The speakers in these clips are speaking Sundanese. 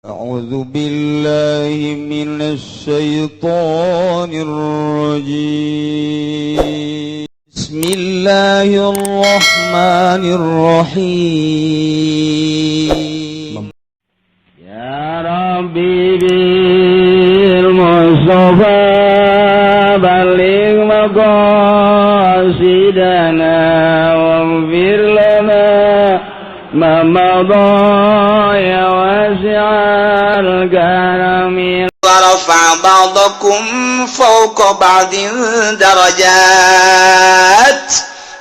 أعوذ بالله من الشيطان الرجيم. بسم الله الرحمن الرحيم. يا ربي بالمصطفى بلغ مقاصدنا واغفر لنا ما مضى يا واسع الكرم. ورفع بعضكم فوق بعض darajat,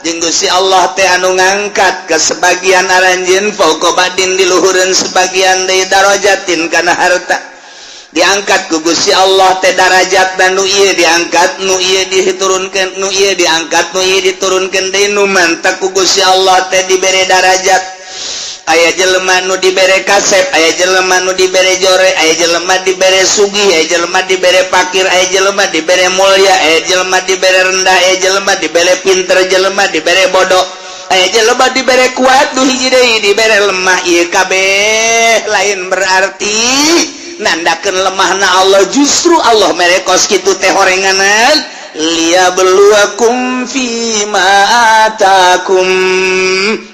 jeung Gusti Allah teh anu ngangkat ke sebagian aranjeun, fauqa ba'din di luhureun sebagian deui, darajatin kana harta. Diangkat ku Gusti Allah teh darajat dan nu ieu diangkat, nu ieu diturunkeun, nu ieu diangkat, nu ieu diturunkeun deui. Nu mantak ku Gusti Allah teh dibere darajat, aya jelema nu dibere kasep, aya jelema nu dibere jore, aya jelema dibere sugih, aya jelema dibere pakir, aya jelema dibere mulia, aya jelema dibere rendah, aya jelema dibere pinter, jelema dibere bodoh, aya jelema dibere kuat, nu hiji deui dibere lemah. Ieu kabeh lain berarti nandakeun lemahna Allah, justru Allah mere kos kitu teh horenganan liyabluwakum fima atakum.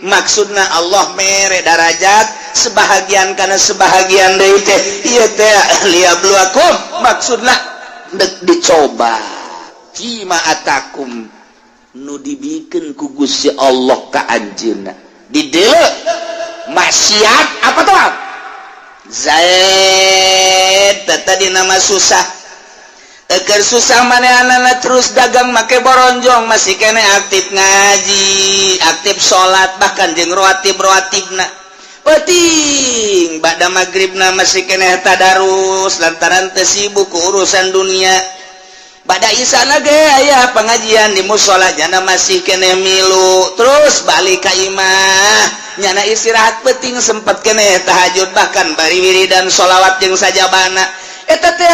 Maksudna Allah mere darajat sebahagian karena sebahagian deui teh ieu teh liyabluwakum, maksudna dek dicoba, fima atakum nu dibikeun ku Gusti Allah ka anjeunna. Di dieu maksiat apa tuh Zaid tadi nama susah. Eker susah maneh terus dagang make boronjong, masih kene aktif ngaji, aktif salat, bahkan jeung roatib roatibna penting ba'da maghribna masih kene tadarus lantaran teu sibuk ku urusan dunia. Ba'da isana ge aya pengajian di musola, nyana masih kene milu. Terus balik ka imah, nyana istirahat penting, sempet kene tahajud, bahkan bari wiridan sholawat jeung sajabana. Eta teh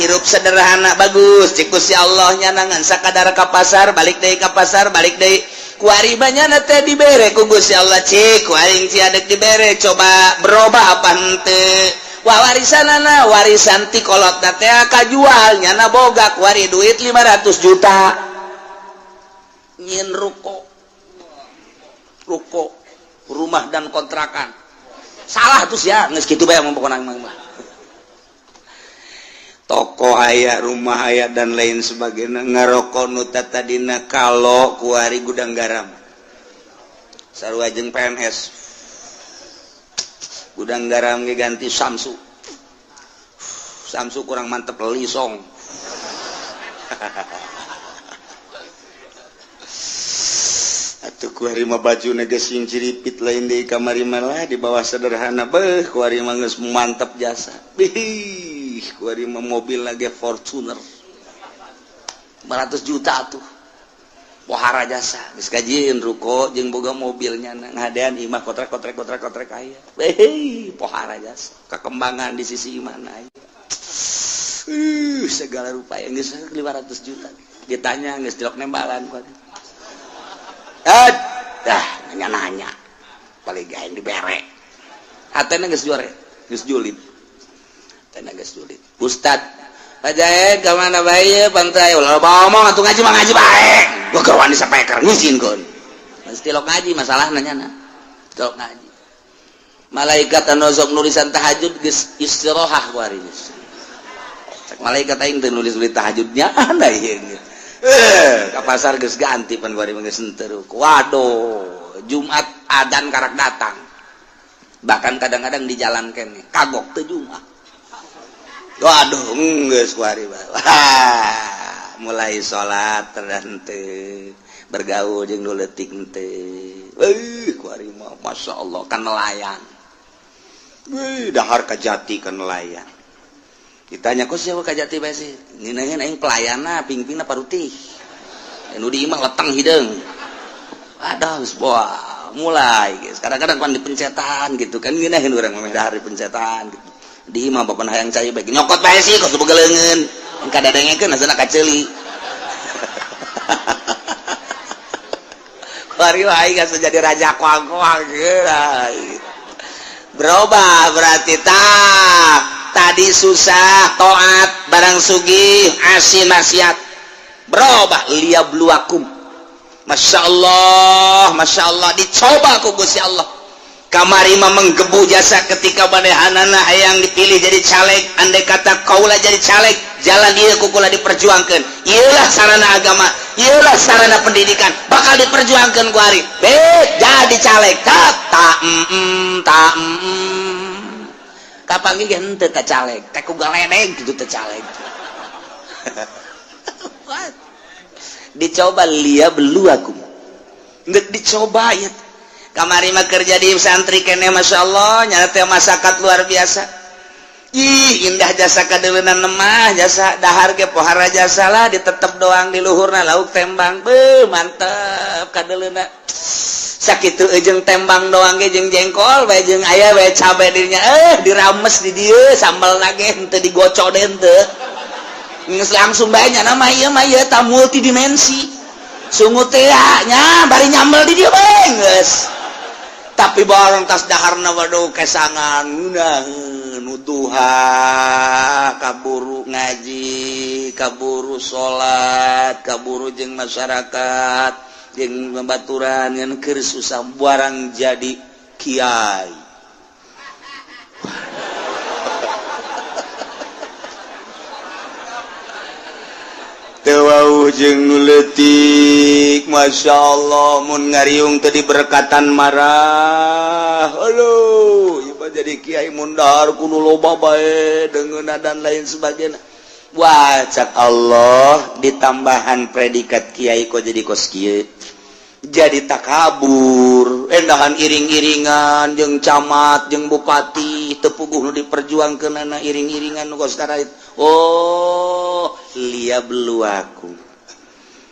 hirup sederhana bagus cek Gusti Allah. Nyana ngan sakadar ka pasar, balik deui, ka pasar, balik deui. Kuari nyana teh dibere ku Gusti Allah, cik ku aing adek dibere, coba berubah apa henteu. Wah, warisanana, warisan ti kolot teh kajual, nyana boga kuari duit 500 juta, nyieun ruko, ruko rumah dan kontrakan. Salah tuh ya, geus kitu bae mah pokona mah. Toko aya, rumah aya, dan lain sebagainya. Ngarokok nu tadina kalau kuari Gudang Garam, sarua jeung PNS. Gudang Garam ge ganti Samsu, Samsu kurang mantep, Lisong. Atuh kuari mah baju geus sing ciripit, lain di kamari malah di bawah sederhana. Beuh, kuari mah geus mantep jasa. Bih, kuari mah mobil lagi Fortuner 500 juta tuh, pohara jasa. Geus kajieun ruko jeung boga mobilnya, ngadean imah kotrek kotrek kotrek kotrek aya. Beuh, pohara jasa, kekembangan di sisi mana aya. Segala rupa yang geus 500 juta ditanya geus tilok nembalan kuari. Ah, dah nanya-nanya paling gaeng dibere hatena geus juare, geus julid, hatena geus julid. Ustad Pak Jaed ka mana bae pantai ulah ngomong atuh, ngaji mah ngaji bae. Gua keur wani sapeker ngizinkeun mesti tilok ngaji. Masalah nanya na tilok ngaji, malaikat anu sok nulisan tahajud geus istirahat kuari. Geus cek malaikat, aing teu nulis-nulis tahajudnya anda ieu. Eh, ka pasar geus ganti pan kuari mah, geus henteu. Waduh, Jumat adan karak datang, bahkan kadang-kadang di jalan kene kagok teu Jumat. Waduh, geus kuari. Wah, mulai salat terhenteu, bergaul jeung nu leutik henteu. Eh, kuari mah Masya Allah kan nelayan. Wih, dahar kajati kan nelayan. Ditanya, kok siapa kajati bae sih? Ngeunaheun aing pelayana pingpingna parutih, nu di imah leteng hideung. Aduh, geus wah, mulai guys. Kadang-kadang kan di pencetan gitu kan, ngeunaheun urang mah dahar di pencetan gitu. Di imah bapak hayang cai bae, nyokot bae sih kos boga leungeun. Kadadengekeun asana kaceuli. Kuari wae geus jadi raja koang-koang. Berubah berarti tah. Tadi susah taat, barang sugih asin maksiat, berubah. Liyabluwakum. Masya Allah, Masya Allah, dicoba ku Gusti Allah. Kamari mah menggebu jasa ketika manehanana hayang dipilih jadi caleg. Andai kata kaula jadi caleg, jalan ieu ku kula diperjuangkan, iyalah sarana agama, iyalah sarana pendidikan, bakal diperjuangkan ku ari be jadi caleg. Tak tak tak kapanggih ge henteu ka caleg teh ku galedeg gitu teh caleg. Dicoba, liyabluwakum. Nggak dicoba ya. Kamari mah kerja di santri kene, Masya Allah, nyata masyarakat luar biasa. Ih, indah jasa kadeuleuna mah, jasa dahar ge pohara jasa lah, ditetep doang di luhurna lauk tembang. Beuh, mantep kadeuleuna. Sakitu jeung tembang doang ge, jeung jengkol bae, jeung aya bae cabe dirinya, dirames di dieu sambal ge henteu digocok deh, henteu. Geus langsung bae nya nama ieu mah, ieu ta multidimensi. Sungut teh nya bari nyambel di dieu bae geus. Tapi barang tas daharna, waduh, kesangan ngeunaheun duha, kaburu ngaji, kaburu salat, kaburu jeung masyarakat, jeung babaturan ngan keur susah. Barang jadi kiai, teu jeung nu leutik. Masya Allah, mun ngariung tadi berkatan marah. Aduh, ieu jadi kiai mun dahar kudu loba bae deungeunna dan lain sebagainya. Wah, cak Allah, ditambahan predikat kiai kok jadi kos kieu, jadi takabur, endahan iring-iringan jeung camat jeung bupati, teu puguh nu diperjuangkeunana iring-iringan nu kos. Oh, liyabluwakum.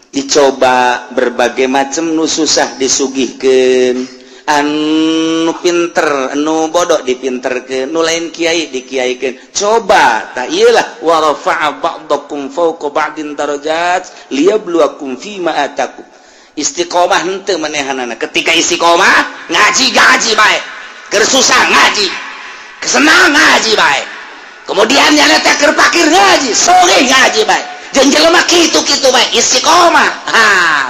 Dicoba berbagai macam, nu susah disugihkeun, anu pinter, anu bodoh dipinterkeun, nu lain kiai dikiaikeun. Coba tak iyalah, wa rafa'a ba'dakum fawqa ba'din darajat liyabluwakum fima atakum. Istiqomah henteu manehanana? Ketika istiqomah ngaji, ngaji bae, keur susah ngaji, kesenang ngaji bae, kemudian nyana teh keur pakir ngaji, sore ngaji bae, jeung jelema kitu-kitu bae istiqomah. Ha,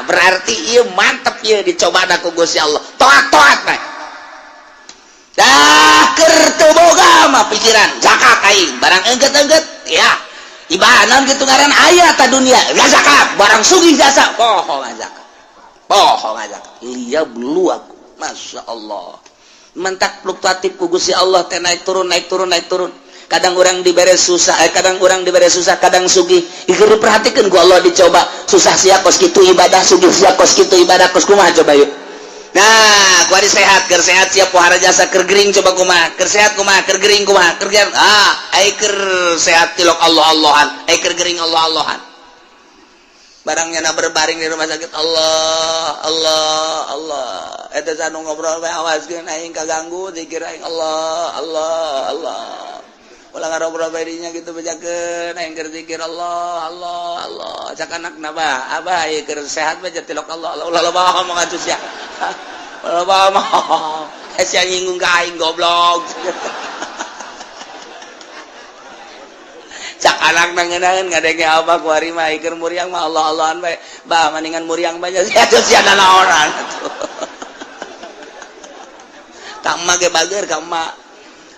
berarti ieu mantep, ieu dicoba ku Gusti Allah. Toat-toat bae dah. Keur teu boga mah pikiran zakat aing, barang engget-engget ya ibadah gitu, ngaran aya ta dunia gak zakat, barang sugih jasa poho zakat, poho zakat. Liyabluwakum. Masya Allah, mentak fluktuatif ku Gusti Allah teh, naik turun, naik turun, naik turun. Kadang orang dibere susah, kadang orang dibere susah, kadang sugih. Ieu diperhatikan ku Allah, dicoba. Susah sia kos kitu ibadah, sugih sia kos kitu ibadah, kos kumaha coba yuk. Nah, kuari sehat, keur sehat siap pohara jasa, keur gering coba kumaha, keur sehat kumaha, keur gering kumaha, keur gering, ah, ai keur sehat tilok Allah Allahan, ai keur gering Allah Allahan. Barangnya na berbaring di rumah sakit, Allah Allah Allah. Eta sanu ngobrol bae, awaskeun aing kaganggu zikir aing, Allah Allah Allah. Ulah ngarobrol bae dinya gitu, bejakeun aing keur zikir Allah Allah Allah. Cak anakna, "Bah, abah ieu keur sehat bae tilok Allah Allah." Ulah loba ngomong atuh sia. Ulah loba ngomong. Sia nyinggung ka aing, goblok. Cak anak nangenaeun ngadenge abah kuari mah keur muriang mah Allah Allahan bae. Bah, mendingan muriang bae sia sia nanaonan atuh. Ka emak ge bager ka emak.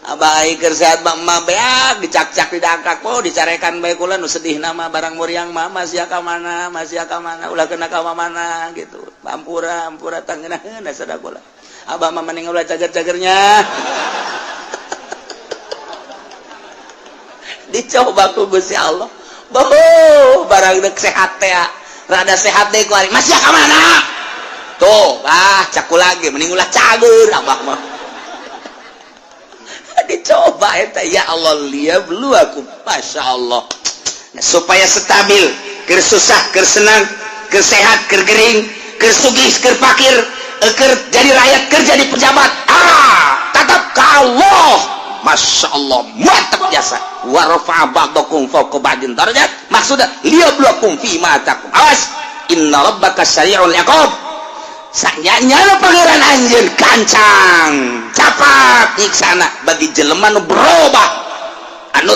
Abah ai keur sehat mah emak beak dicakcak, didangkak, oh, dicarekan bae kula. Nu sedih nama barang muriang mah, masih ka mana, masih ka mana, ulah kena ka mana gitu. Ampura, ampura, tangeunaheun sada kula. Abah mah mending ulah cager-cagernya. Dicoba ku Gusti Allah. Boh, barang dek sehat teh, rada sehat deh kuari masih ka mana tuh. Ah, caku lagi mending ulah cager abah mah. Dicoba eta, ya Allah, liyabluwakum. Masya Allah. Nah, supaya stabil, keur susah, keur senang, keur sehat, keur gering, keur sugih, keur pakir, keur jadi rakyat, keur jadi pejabat, ah, tetap ke Allah. Masya Allah, mantap jasa. Wa rafa'a ba'dakum fawqa ba'din darajat, maksudnya liyabluwakum fi ma atakum. Awas, inna rabbaka sari'ul iqab. Sanyanya Pangeran anjeun gancang capat nyiksana bagi jelema nu berubah anu.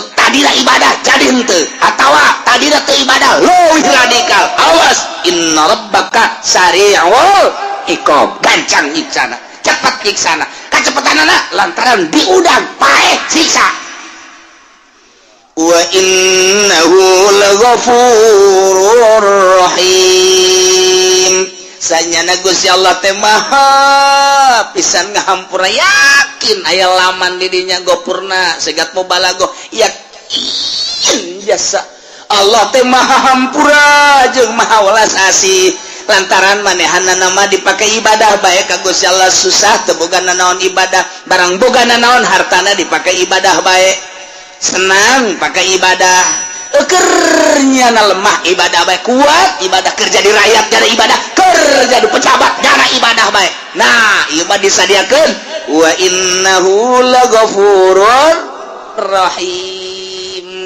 henteu atawa tadina teu ibadah leuwih radikal. Awas, inna rabbaka sari'ul iqab, gancang nyiksana, cepat nyiksana. Kacepetanana lantaran diudang paeh siksa. Wa innahu laghafurur rahim. Sanyana Gusti Allah teh maha pisan ngahampura. Yakin aya laman di dinya gopurna segat mubalaghah, yakin jasa Allah teh maha hampura jeung maha welas asih. Lantaran manehana nama dipakai ibadah bae ka Gusti Allah, susah teu boga nanaon ibadah, barang boga nanaon hartana dipakai ibadah bae, senang pakai ibadah, kernya na lemah ibadah bae, kuat ibadah, kerja di rakyat jana ibadah, kerja di pejabat jana ibadah bae. Nah, ieu mah disadiakeun wa innahu laghafurur rahim.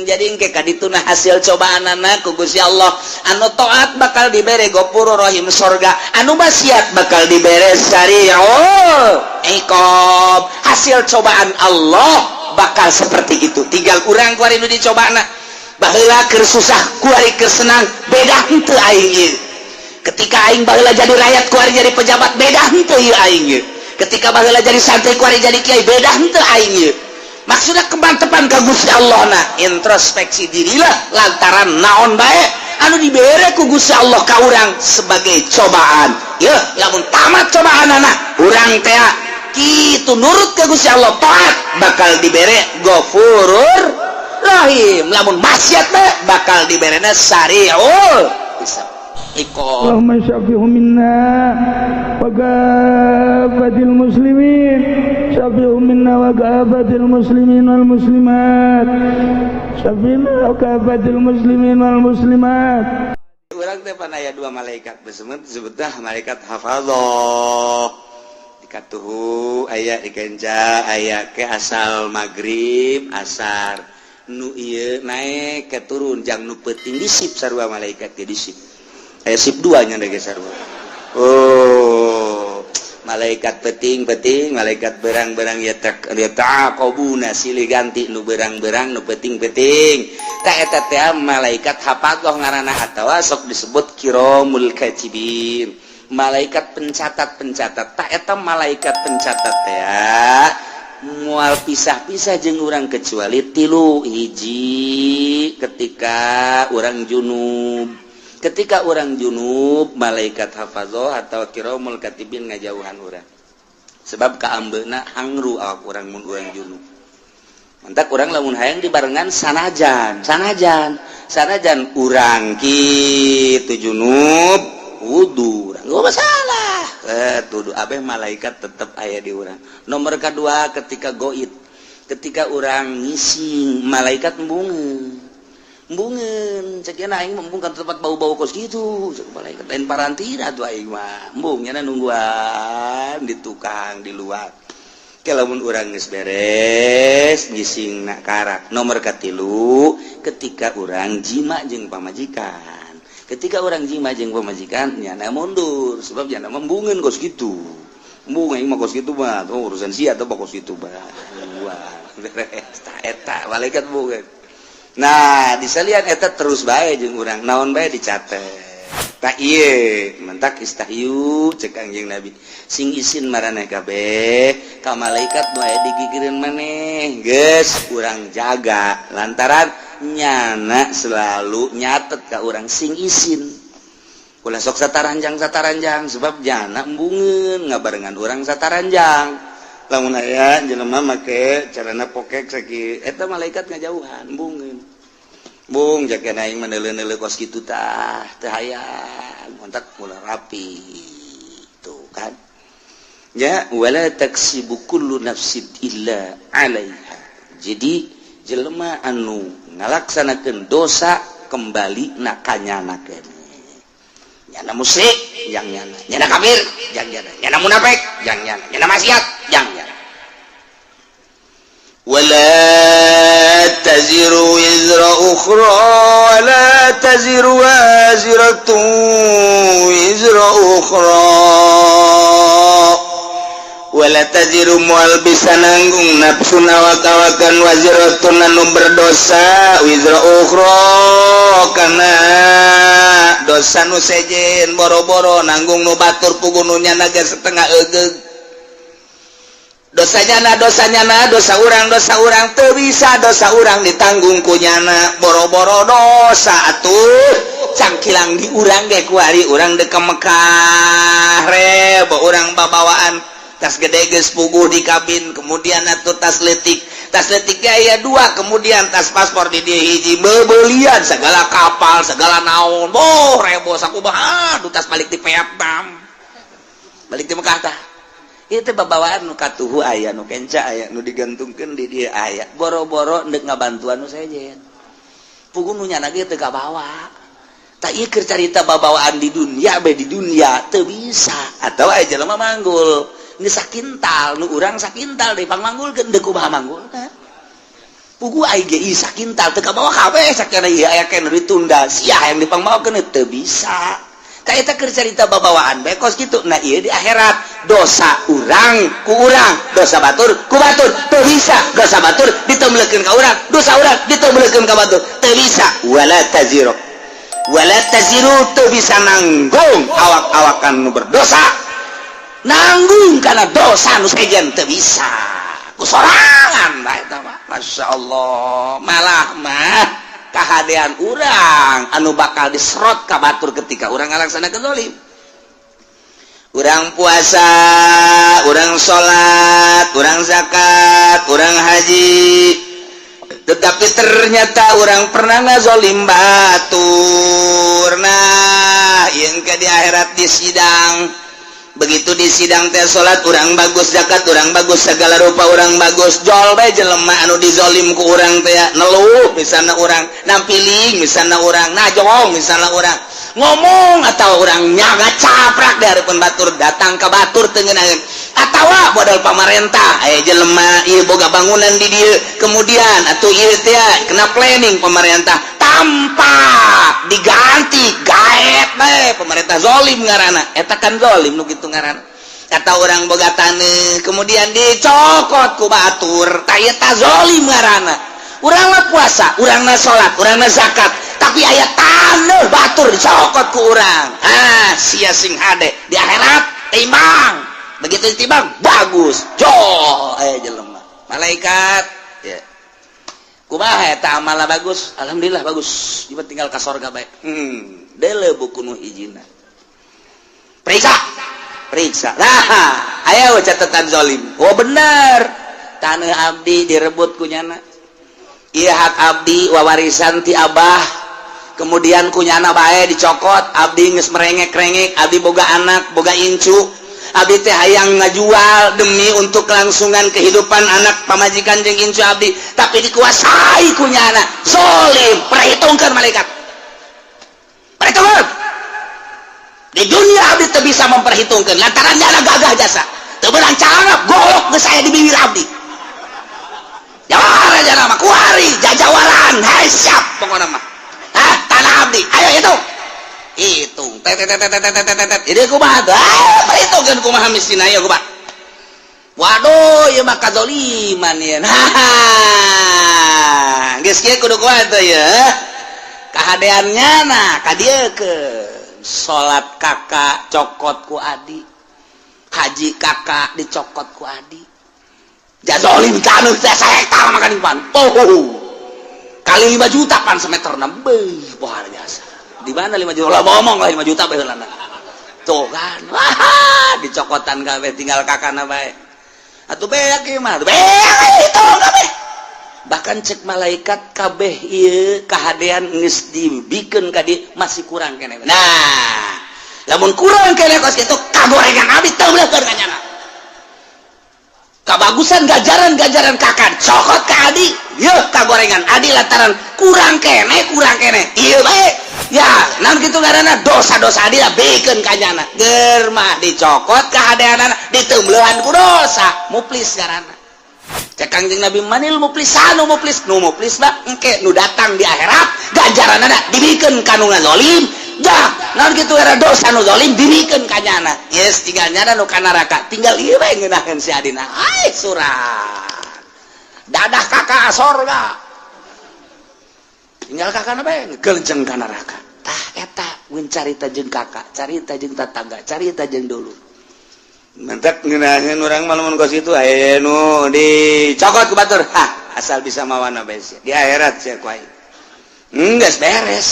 Jadi engke kadituna hasil cobaan anak ku Gusti Allah, anu taat bakal dibere Ghafurur Rahim, sorga, anu maksiat bakal dibere sari'ul iqab. Hasil cobaan Allah bakal seperti itu. Tinggal urang kuari nu dicobana, baheula keur susah, kuari keur senang, beda henteu aing ieu? Ketika aing baheula jadi rakyat, kuari jadi pejabat, beda henteu ieu aing ieu? Ketika baheula jadi santri, kuari jadi kiai, beda henteu aing ieu? Maksudnya kemantepan ka Gusti Allah. Nah, introspeksi dirilah lantaran naon bae anu dibere ku Gusti Allah ka urang sebagai cobaan ya. Lamun tamat cobaan anak urang teh kitu nurut ke Gusti Allah, taat, bakal dibere Ghafurur Rahim. Lamun maksiat bae bakal diberena sariul hisab, iqab. اللهم شفه منا وكافة المسلمين، شفه منا وكافة المسلمين والمسلمات، شفنا وكافة المسلمين والمسلمات. Urang teh pan aya dua malaikat besemet, disebutlah malaikat hafadzah dikatuhu, aya dikenca, aya ke asal maghrib asar nu ieu naik ke turun jang nu peuting disip. Sarua malaikat ge disip, aya sip dua nya ge sarua. Oh, malaikat peting-peting, malaikat berang-berang ya, tak ya taqabuna, silih ganti nu berang-berang, nu peting-peting. Tak eta teh malaikat hafadzah ngaranna atawa sok disebut kiramul katibin, malaikat pencatat-pencatat. Tak eta malaikat pencatat teh mual pisah-pisah jeung urang kecuali tilu hiji: ketika urang junub. Ketika urang junub, malaikat hafadzah atau kiramul katibin ngajauhan urang, sebab kaambeuna hangru awak urang mun urang junub. Mantak urang lamun hayang dibarengan, sanajan sanajan sanajan urang kitu junub, wudu urang nggak masalah, tuduh abeh malaikat tetep aya di urang. Nomor kedua, ketika goib, ketika urang ngising, malaikat embungeun embungeun. Cek aing embung kan tempat bau-bau kos gitu. Cek malaikat, lain parantina tuh aing mah embung, nyana nungguan di tukang di luar. Lamun urang geus beres ngising nak karak. Nomor katilu, ketika urang jima jeung pamajikan. Ketika urang jima jeung pamajikan, nyana mundur, sebab nyana embungeun kos gitu. Embung aing mah kos gitu mah, oh, urusan sia atau kos gitu mah. Beres eta malaikat embungeun. Nah, disalian eta terus bae jeung urang, naon bae dicatet. Tak ieu mentak istahyu cek Kangjeng Nabi, sing isin maraneh kabeh ka malaikat nu aya digigireun maneh. Geus urang jaga lantaran nyana selalu nyatet ka urang. Sing isin, ulah sok sataranjang sataranjang, sebab jana embungeun ngabarengan urang sataranjang. Lamun aya jelema make carana pokek saki eta, malaikat ngajauhan, embungeun. Bung jaga aing meneule-neule kos kitu tah teu hayang kontak mula rapi tuh kan ya. Wala taksibu kullu nafsin illa 'alaiha. Jadi jelema anu ngalaksanakeun dosa kembali na kanyana keneh. Nyana musyrik jang nyana, nyana kafir jang nyana, nyana munafik jang nyana, nyana maksiat jang nyana. ولا تزر وزر أخرى ولا تزر وازرة وزر أخرى. Wala taziru, moal bisa nanggung, nafsun awak-awakan, waziratun anu berdosa, wizra ukhra kana dosa nu sejen, boro-boro nanggung nu batur, puguh nu nyana ge setengah egeug dosanya. Na dosanya, na dosa urang, dosa urang teu bisa, dosa urang ditanggung ku nyana, boro-boro dosa atuh cangkilang di urang ge. Kuari urang dek ka Mekah, rebo urang babawaan tas gede geus puguh di kabin, kemudian atuh tas letik, tas letik aya dua, kemudian tas paspor di dia hiji, bebelian segala kapal segala naon, boh rebo sakumaha. Aduh, tas balik di Vietnam, balik di Mekah. Tah, itu babawaan nu katuhu aya, nu kenca aya, nu digantungkeun di dia aya, boro-boro ndek ngabantuan nu sejen, puguh nu nyana ge teu kabawa. Tak, ieu keur carita babawaan di dunia be. Di dunia teu bisa atau aya jelema manggul geus sakintal, nu urang sakintal deui pangmanggulkeun, deuk kumaha manggulna? Puguh ai ge ieu sakintal teu kabawa kabeh, sakana ieu aya keneh ditunda, sia yang dipangmaokeun teu bisa. Tah, eta keur carita babawaan bae kos kitu. Nah, ieu di akhirat dosa urang ku urang, dosa batur ku batur, teu bisa dosa batur ditemblekeun ka urang, dosa urang ditemblekeun ka batur, teu bisa. Wala taziru, wala taziru, teu bisa nanggung awak-awakan nu berdosa, nanggung karena dosa nu sejen teu bisa ku sorangan bae eta mah. Masya Allah, malah mah kahadean urang anu bakal diserot ka batur ketika urang ngalaksanakeun zalim. Urang puasa, urang salat, urang zakat, urang haji, tetapi ternyata urang pernah ngazolim batur. Nah, yang ke di akhirat di sidang, begitu di sidang teh, salat urang bagus, zakat urang bagus, segala rupa urang bagus, jol bae jelema anu dizolim ku urang teh neluh, misalnya urang nampiling, misalnya urang najong, misalnya urang ngomong atau urang nyaga caprak di hadapan batur, datang ke batur teu ngeunaheun, atawa modal pamarentah aya jelema ieu boga bangunan di dieu, kemudian atuh ieu teh kena planning pemerintah tanpa diganti, gaet bae pemerintah, zolim ngaranna eta kan, zolim nu kitu ngaranna. Kata urang boga taneuh, kemudian dicokot ku batur, tah eta zolim ngaranna. Urang mah puasa, urang mah salat, urang mah zakat, tapi aya taneuh batur dicokot ku urang. Ah, sia sing hade di akhirat timbang, begitu ditimbang bagus, jol aya jelema malaikat ya, kumaha eta amalna? Bagus, alhamdulillah bagus, ieu tinggal ka sorga bae. Dele buku nu hijina, periksa, periksa. Nah, ayo catatan zolim. Oh, bener, tanah abdi direbut ku nyana. Iya, hak abdi wawarisan ti abah, kemudian ku nyana bae dicokot. Abdi geus merengek-rengek, abdi boga anak, boga incu, abdi teh hayang ngajual demi untuk kelangsungan kehidupan anak, pamajikan jeung incu abdi, tapi dikuasai ku nyana, zolim. Perhitungkan malaikat, perhitungkan. Di dunia abdi teu bisa memperhitungkan lantaran nyana gagah jasa, teu beunang cangap golok geus aya di bibir abdi. Jawara jana mah kuari jajawaran. Hai, siap pokokna mah. Ah, tanah abdi ayo hitung, hitung, tet tet tet tet tet tet tet. Ini kumaha tuh? Ah, perhitungkeun kumaha miskin, ayo kumaha? Waduh, ieu mah kazoliman ieu. Nah, geus kieu kudu kumaha tuh ya kahadeannya? Nah, ka dieu ke salat kakak cokot ku adi, haji kakak dicokot ku adi, jazolim taneuh teh sahektar makan pan. Oh, kali 5 juta pan semeter beuh, luar biasa. Di mana 5 juta lah, ngomong lah 5 juta bae heulana. Tuh kan, wah, dicokotan kabeh, tinggal kakana bae. Atuh beak ieu mah, beak itu kabeh. Bahkan cek malaikat, kabeh ieu kahadean geus dibikeun ka dieu, masih kurang keneh. Nah, lamun kurang keneh kos kitu, kagorengan abdi teu ka nyana. Kabagusan gajaran-gajaran kakak cokot ke adi, yeuh kagorengan adi lantaran kurang keneh, kurang keneh ieu bae ya. Naon kitu ngaranna? Dosa-dosa adi lah bikeun ka nyana, ger mah dicokot kahadeanana, diteumbeuhan ku dosa. Muflis ngaranna. Cek Kangjeng Nabi, manil muflisanu? Muflis, nu muflis mah engke nu datang di akhirat, ganjaranana dibikeun ka nu ngazolim. Dah, naon kitu era dosa nu zalim dirikeun ka nyana. Yes, tinggal nyana nu ka neraka, tinggal ieu we ngeunaheun si adina. Ai surat. Dadah kakak sorga. Tinggal kakak bae ngegelenceng ka neraka. Tah eta mun carita jeung kakak, carita jeung tatangga, carita jeung dulu. Mentek ngeunaheun urang mah lamun kos kitu aya nu dicokot ku batur. Hah, asal bisa mawana bae sia. Di akhirat sia ku aing. Geus beres.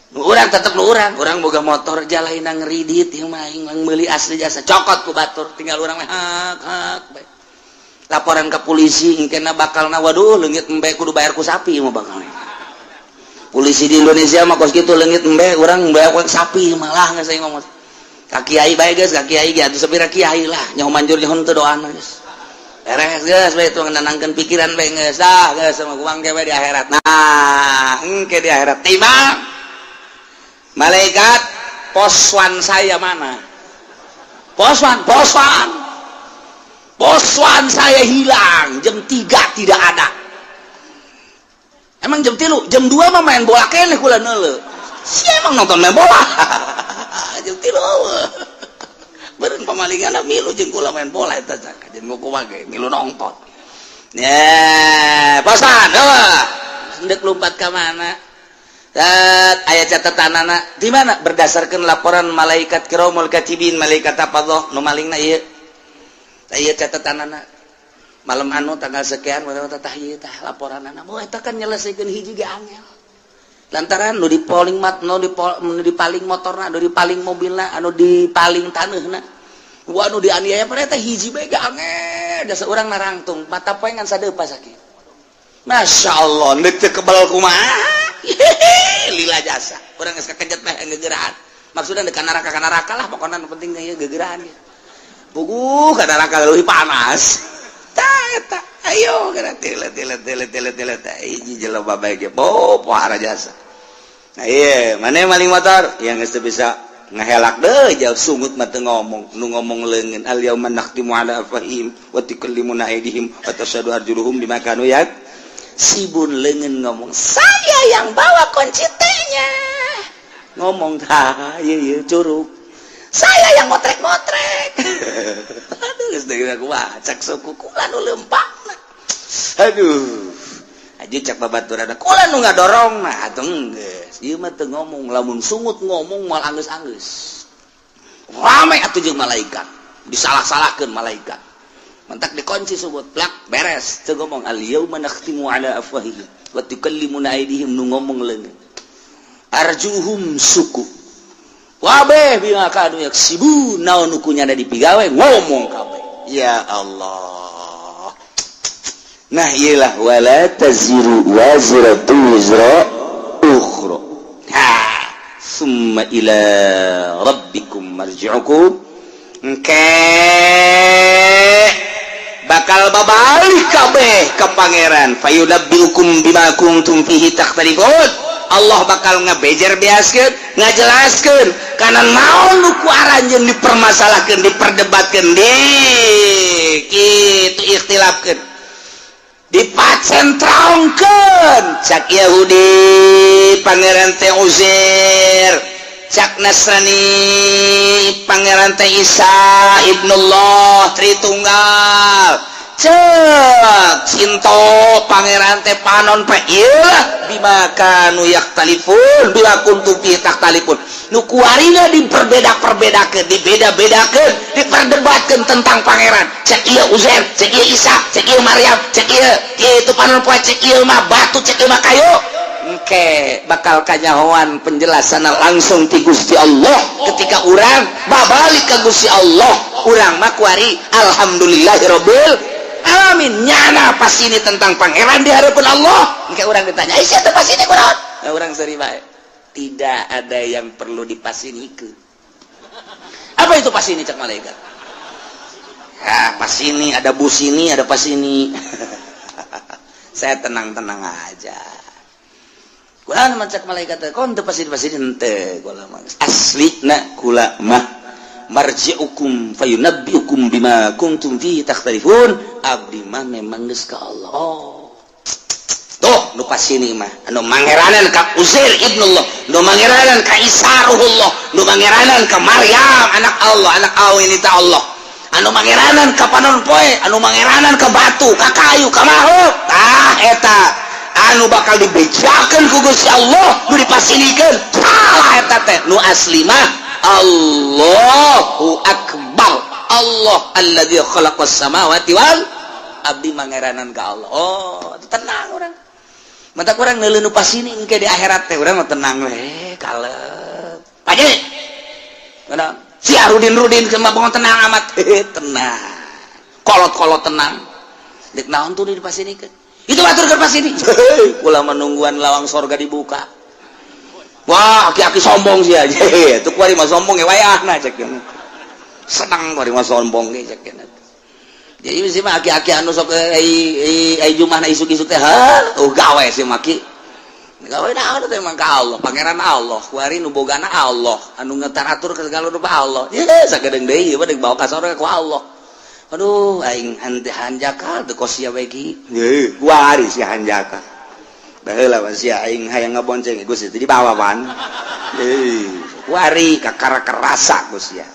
Nu urang tetep nu urang, urang boga motor jalaina ngeridit ieu mah aing meuli asli jasa cokot ku batur, tinggal urang mah hak hak bae. Laporan ke polisi engkena bakalna, waduh, leungit embe kudu bayar ku sapi mah bakalna. Polisi di Indonesia mah kos kitu, leungit embe urang bayar ku sapi malah geus aing ngomong. Ka kiai bae geus, ka kiai ge atuh sapira kiai lah, nyaho manjur nyaho teu doana geus. Beres geus bae itu nenangkeun pikiran bae geus. Dah geus sama kuang ge di akhirat. Nah, engke di akhirat timbang malaikat, "Poswan saya mana? Poswan, poswan. Poswan saya hilang jam 3 tidak ada." "Emang jam 3?" "Jam 2 mah main bola keneh kula neuleu." Si emang nonton main bola. Jam 3 beureun pamalingan milu jeung kula main bola eta jeung kumaha ge milu nonton. Ya, poswan, eueuh. Ndek lompat ka mana? Aya catatan anak di mana berdasarkan laporan malaikat kiromul katibin, malaikat apa nu malingna ieu. Ieu catatan anak malam anu tanggal sekian tah ieu tah laporan anak. Oh, eta kan nyelesaikeun hiji ge angel lantaran nu dipaling mat nu dipaling motorna, nu dipaling mobilna, anu dipaling taneuhna, wah, nu dianiaya pada eta hiji bae ge angel. Jasa urang narangtung mata poe ngan sadeupa sakit. Masya Allah, ndek teu kebal kumaha. Lila jasa urang geus kakejet meh gegeraan, maksudnya dekat neraka ka neraka lah pokoknya, nu penting ieu gegeraan ge puguh ka neraka leuwih panas. Tah eta ayo geura tile tile tile tile tile tah hiji jelema bae ge bo pohara jasa. Nah, iya mana maling motor yang geus teu bisa ngahelak deh jauh sungut mah teu ngomong, nu ngomong leungeun. Al yauma nakhtimu ala afwahihim wa tukallimuna aydihim wa tashhadu arjuluhum bima kanu yaksibun. Leungeun ngomong, "Saya yang bawa kunci T-nya." Ngomong tah ieu ieu curug, "Saya yang motrek-motrek." Aduh, geus deui kumaha cak suku, "Kula nu leumpangna." Aduh aja cak babaturan, "Kula nu ngadorong." Nah, atuh geus ieu mah teu ngomong, lamun sungut ngomong moal anggeus-anggeus. Rame atuh jeung malaikat, disalah-salahkeun malaikat, mentak dikunci sungut plak beres teu ngomong. Al yauma nakhtimu ala afwahihim wa tukallimuna aydihim, nu ngomong leungeun, arjuhum suku wabeh bima kanu yaksibun, naon nu kunyana dipigawe ngomong kabeh. Ya Allah, nah iyalah wala taziru waziratu wizra ukhra. Ha, summa ila rabbikum marji'ukum, engke bakal babalik kabeh ke Pangeran. Fayunabbiukum bima kuntum fihi takhtalifun. Allah bakal ngebejer beaskeun, ngajelaskeun kana naon nu ku aranjeun dipermasalahkeun, diperdebatkeun, di kitu ikhtilafkeun, dipacentrongkeun. Cak Yahudi Pangeran teh Uzair, cak Nasrani Pangeran teh Isa Ibnullah Tritunggal, cek Sinto Pangeran teh panon pe. Iyalah bima kanu yakhtalifun, bima kuntum fi takhtalifun, nu kuarina diperbeda-perbedakeun, dibeda-bedakeun, diperdebatkeun tentang Pangeran. Cek ieu Uzair, cek ieu Isa, cek ieu Maryam, cek ieu ieu itu panon poe, cek ieu mah batu, cek ieu mah kayu. Engke bakal kanyahoan penjelasan langsung ti Gusti Allah ketika urang babalik ke Gusti Allah. Urang mah kuari alhamdulillahirabbil alamin, nyana pas ini tentang Pangeran di hadapan Allah. Engke urang ditanya, "Ih, siapa pas ini kunaon?" Nah, urang seri bae, tidak ada yang perlu dipasinikeun. "Apa itu pas ini?" cek malaikat. Ya, pas ini ada bus, ini ada pas ini. Saya tenang-tenang aja. Kula mah cek malaikat, kon teu pasti pasti henteu kula mah. Asli na kula mah marji'ukum fayunabbiukum bima kuntum fihi takhtalifun. Abdi mah memang geus ka Allah. Oh. Tuh, Nu pasini mah anu mangeranan ka Uzair ibnullah, nu mangeranan ka Isa ruhullah, nu mangeranan ka Maryam anak Allah, anak awi ta Allah, anu mangeranan ka panon poe, anu mangeranan ka batu, ka kayu, ka makhluk. Tah, eta anu bakal dibejakeun ku Gusti Allah. Nu dipasinikeun salah eta teh. Nu asli mah Allahu akbar, Allah alladzi khalaqas samawati wal abdi mangeranan ka Allah. Oh, tenang urang. Mata kurang neuleuh nu pasini engke di akhirat teh urang mah tenang we, kalep. Paje. Mana? Si Arudin Rudin sama bangun tenang amat. Tenang. Kolot-kolot tenang. Dek naon tuh di pasinikeun? Itu batur keur pasini. Kula menungguan lawang sorga dibuka. Wah, aki-aki sombong sih aja. Itu kuari mah sombong ya wayahna cek. Senang kuari mah sombong ge cek. Jadi mesti mah aki-aki anu sok ai ai jumahna isuk-isuk teh, ha, oh gawe sih maki. Gawe naon teh emang ka Allah, pangeran Allah, kuari nu bogana Allah, anu ngetaratur ke segala rupa Allah. Ye, sagedeung deui ieu mah deuk bawa ka sorga ku Allah. Aduh, aing hante hanjakal teu kos sia we ki. Ye, kuari si hanjakal. Baheula mah sia aing hayang ngabonceng Gusti teu dibawa pan. Heuh, kuari kakara kerasa Gusti ya.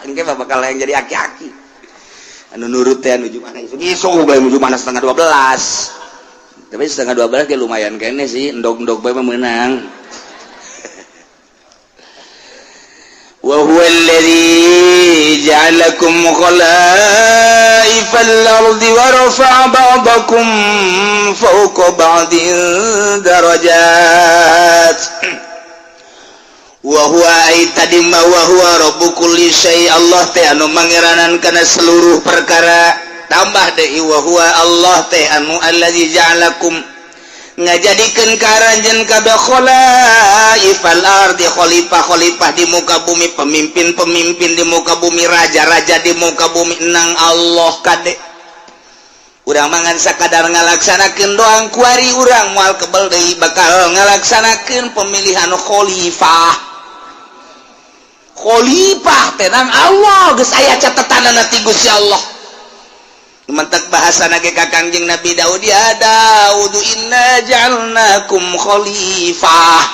Engke mah bakal yang jadi aki-aki. Anu nurut teh anu mana isuk isuk bae nuju mana setengah 12, tapi setengah 12 ge lumayan kene sih, endog-endog bae mah meunang. Wa huwa alladhi ja'alakum khalaifal ardi wa rafa'a ba'dakum fawqa ba'din darajat. Wa huwa ai tadi ma wa huwa rabbu kulli syai, Allah teh anu mangeranan kana seluruh perkara. Tambah deui, wa huwa Allah teh anu allazi ja'alakum ngajadikeun ka aranjeun kabeh khalaifal ardi, khalifah-khalifah di muka bumi, pemimpin-pemimpin di muka bumi, raja-raja di muka bumi. Nang Allah kade urang mangan sakadar ngalaksanakeun doang. Kuari urang moal kebel deui bakal ngalaksanakeun pemilihan khalifah. Khalifah tenang, Allah geus aya catatanana ti Gusti Allah. Mentek bahasa nage ka Kangjeng Nabi Daud, ya Daud, inna ja'alnakum khalifah.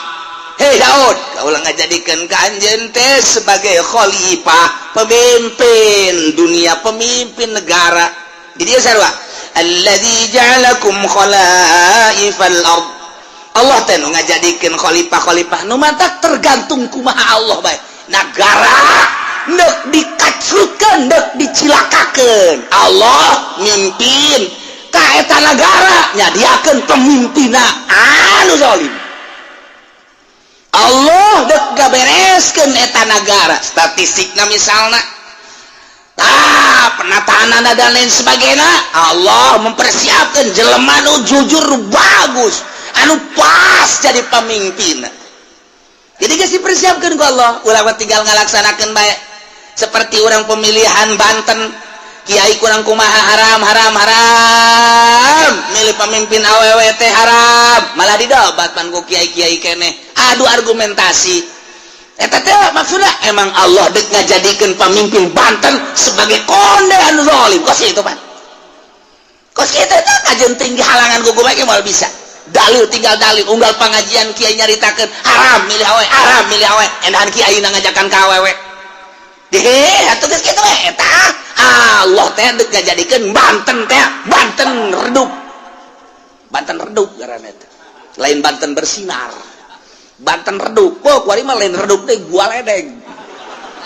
Hei Daud, kaulah ngajadikeun ka anjeun teh sebagai khalifah, pemimpin dunia, pemimpin negara. Di dieu sarua, alladzi ja'alakum khalaifal ard, Allah teh nu ngajadikeun khalifah-khalifah. Nu mantak tergantung kumaha Allah bae negara nek dikacrutkeun, nek dicilakakeun. Allah mimpin ka eta negara, nyadiakeun pemimpinna anu zalim. Allah dek gabereskeun eta negara, statistikna misalna, tah, penataan dan lain sebagainya, Allah mempersiapkan jelema nu jujur, nu bagus, anu pas jadi pemimpin. Jadi geus dipersiapkan ku Allah, ulah tinggal ngalaksanakeun bae. Seperti orang pemilihan Banten, kiai kurang kumaha, haram, haram, haram, milih pemimpin awewe teh haram, malah didobat pan ku kiai-kiai keneh, adu argumentasi. Eta teh maksudnya emang Allah dek ngajadikeun pemimpin Banten sebagai konde anu zalim kos itu pan. Kos itu teh kajen tinggi halangan ku bae moal bisa. Dalil tinggal dalil, unggal pengajian kiai nyaritakeun haram milih awewe, haram milih awewe, endahan kiai ngajakan ka awewe. Deh, atuh geus kitu we eta. Allah teh dek ngajadikeun Banten teh Banten redup. Banten redup ngaranna teh. Lain Banten bersinar. Banten redup. Oh, kuari mah lain redup deh, gua ledeng.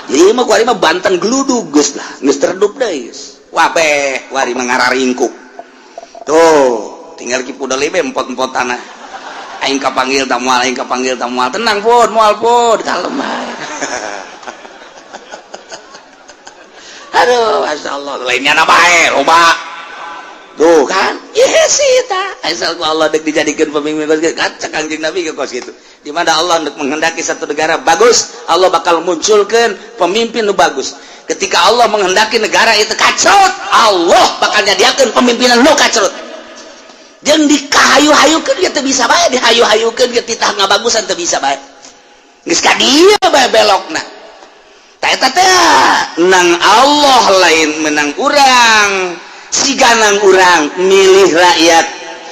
Jadi mah kuari mah Banten geludug geus lah, geus redup deui geus. Wabeh, kuari mah ngararingkuk. Tuh, tinggal ki pudel be empot-empot tanah. Aing kapanggil ta moal, aing kapanggil ta moal. Tenang pun, moal pun, kalem bae. Aduh, Masya Allah, lainnya na bae, loba. Tuh kan, yes sih ta. Asal ku Allah dek dijadikan pemimpin kos gitu. Kan cek Kangjeng Nabi ke kos gitu. Di mana Allah untuk menghendaki satu negara bagus, Allah bakal munculkan pemimpin nu bagus. Ketika Allah menghendaki negara itu kacrut, Allah bakal nyadiakeun pemimpinan nu kacrut. Jeung dikahayu-hayukeun ge teu bisa bae, dihayu-hayukeun ge titah ngabagusan teu bisa bae. Geus ka dieu bae belokna. Tah eta teh nang Allah, lain menang urang. Siganang urang milih rakyat.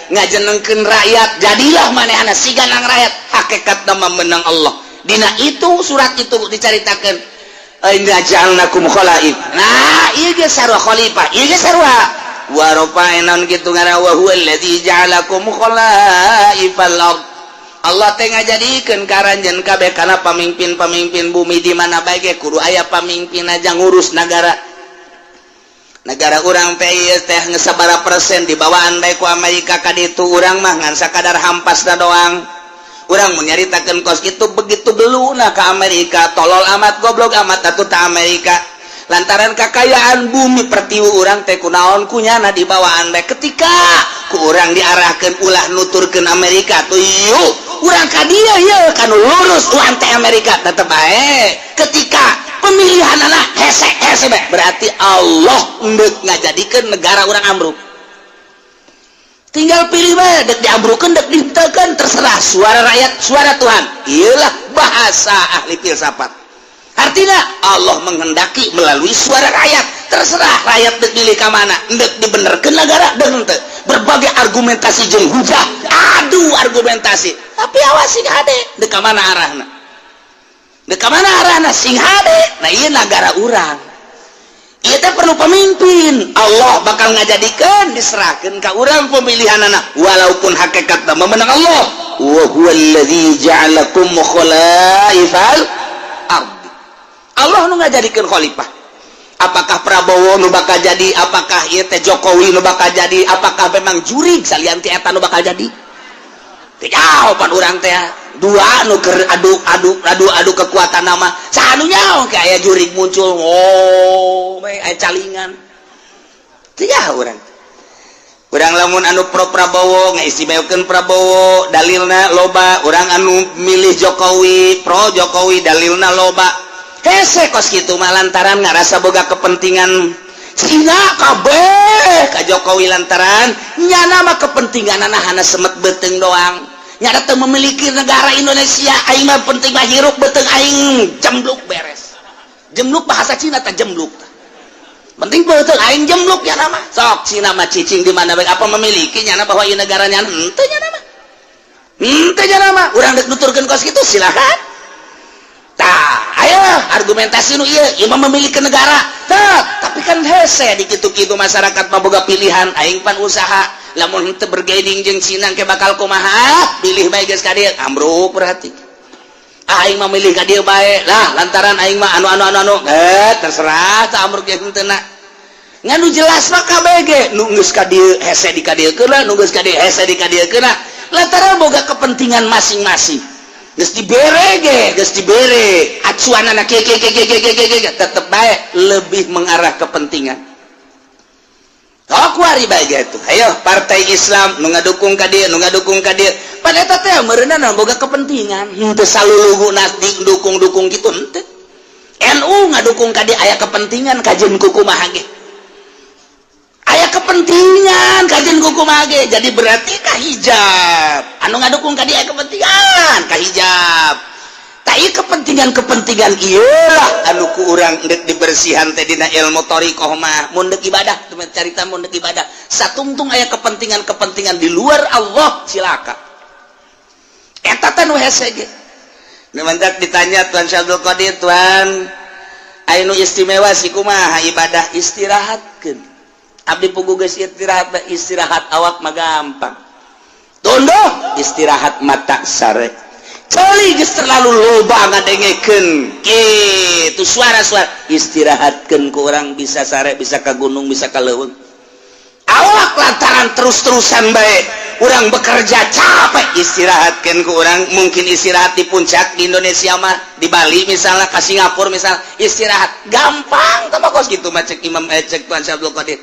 Ngajenengkeun rakyat, jadilah manehna siga nang rakyat. Hakikat nama menang Allah. Dina itu surat itu dicaritakeun, inna ja'alnakum khalaif. Nah, ieu ge sarua khalifah, ieu ge sarua wa rafa'na kitu ngaran, wa huwa allazi ja'alakum khalaifal ard. Allah teh ngajadikeun karanjeun kabeh kana pamimpin-pamimpin bumi. Di mana bae ge kudu aya pamimpin aja ngurus nagara. Negara urang teh teh sabaraha persen dibawaan bae ku Amerika ka ditu. Urang mah ngan sakadar hampasna doang. Urang menyaritakeun kos itu begitu beluna ke Amerika, tolol amat, goblok amat atuh ta Amerika, lantaran kekayaan bumi pertiwi urang teh kunaon kunyana dibawaan bae. Ketika ku urang diarahkan ulah nuturkeun Amerika tuh, yuk urang ka dieu, yeuh kanu lurus urang teh Amerika tetep bae. Ketika pemilihan anak hese hese bae, berarti Allah endek ngajadikeun negara urang ambruk. Tinggal pilih bae, dek diambrukeun, dek dihenteukeun, terserah. Suara rakyat suara Tuhan, iyalah bahasa ahli filsafat. Artinya Allah menghendaki melalui suara rakyat. Terserah rakyat dek pilih ka mana, dek dibenerkeun negara dek henteu. Berbagai argumentasi jeung hujah, adu argumentasi, tapi awas, sing hade dek ka mana arahna, dek ka mana arahna, sing hade. Nah, ieu negara urang ieu teh perlu pemimpin. Allah bakal ngajadikeun, diserahkeun ka urang pemilihan anak, walaupun hakikatna memenang Allah. Wa huwallazi ja'alakum khalaifal ardi. Allah nu ngajadikeun khalifah. Apakah Prabowo nu bakal jadi, apakah ieu teh Jokowi nu bakal jadi, apakah memang jurig salian ti eta nu bakal jadi, teu jawaban urang teh. Dua nu keur adu adu adu adu kekuatan nama, saha nu nyaho kayak jurig muncul, oh aya calingan, teu nyaho urang. Urang lamun anu pro Prabowo ngaistimewakeun Prabowo, dalilna loba. Urang anu milih Jokowi, pro Jokowi, dalilna loba. Hese kos kitu mah lantaran ngarasa boga kepentingan Cina kabeh ka Jokowi, lantaran nyana mah kepentingan hana semet beuteung doang. Nyana teu memiliki negara Indonesia. Aing mah penting mah hirup, beuteung aing jembluk, beres. Jembluk bahasa Cina tah, jembluk. Penting beuteung aing jembluk ya nama. Sok Cina mah cicing di mana bae, apa memiliki nyana bahwa ieu negaranya? Henteu nyana mah, henteu nyana mah. Urang dek nuturkeun kos kitu silakan. Tah, ayo argumentasi nu ieu, ieu mah memiliki negara. Tah, tapi kan hese di kitu-kitu, masyarakat mah boga pilihan. Aing pan usaha, lamun henteu bergaining jeung Cina ke bakal kumaha? Pilih bae geus ka dieu, ambruk berarti. Aing mah milih ka dieu bae lah, lantaran aing mah anu anu anu anu, eh terserah tah ambruk jeung henteu na. Ngan nu jelas mah KBG nu geus ka dieu hese di ka dieu keuna, nu geus ka dieu hese di ka dieu keuna, lantaran boga kepentingan masing-masing. Geus dibere ge, geus dibere acuan anak ke ke ke ke ke ke ke, tetep bae lebih mengarah kepentingan. Oh, kuari bae gitu. Ayo partai Islam nu ngadukung ka dieu, nu ngadukung ka dieu. Pada eta teh meureunna boga kepentingan. Henteu salulugu dukung-dukung gitu henteu. NU ngadukung ka dieu aya kepentingan, kajeun kumaha ge. Aya kepentingan kajeun kumaha ge. Jadi berarti ka hijab. Anu ngadukung ka dieu aya kepentingan ka hijab. Kepentingan-kepentingan iyalah anu ku urang dek dibersihan teh dina ilmu thoriqoh mah. Mun dek ibadah, carita mun dek ibadah satungtung aya kepentingan-kepentingan di luar Allah, cilaka. Eta teh nu hese ge. Nu mantak ditanya Tuan Syekh Abdul Qadir, "Tuan, aya nu istimewa sih kumaha ibadah?" Istirahatkeun. Abdi pugu geus istirahat. Istirahat awak mah gampang, tunduh. Istirahat mata sare. Celi geus terlalu loba ngadengekeun kitu suara-suara, istirahatkeun ku urang bisa sare, bisa ka gunung, bisa ka leuweung. Awak lantaran terus-terusan bae urang bekerja capek, istirahatkeun ku urang mungkin istirahat di puncak di Indonesia mah, di Bali misalnya, ke Singapura misalnya, istirahat gampang. Tama kos gitu mah cek Imam, cek Tuan Syekh Abdul Qadir,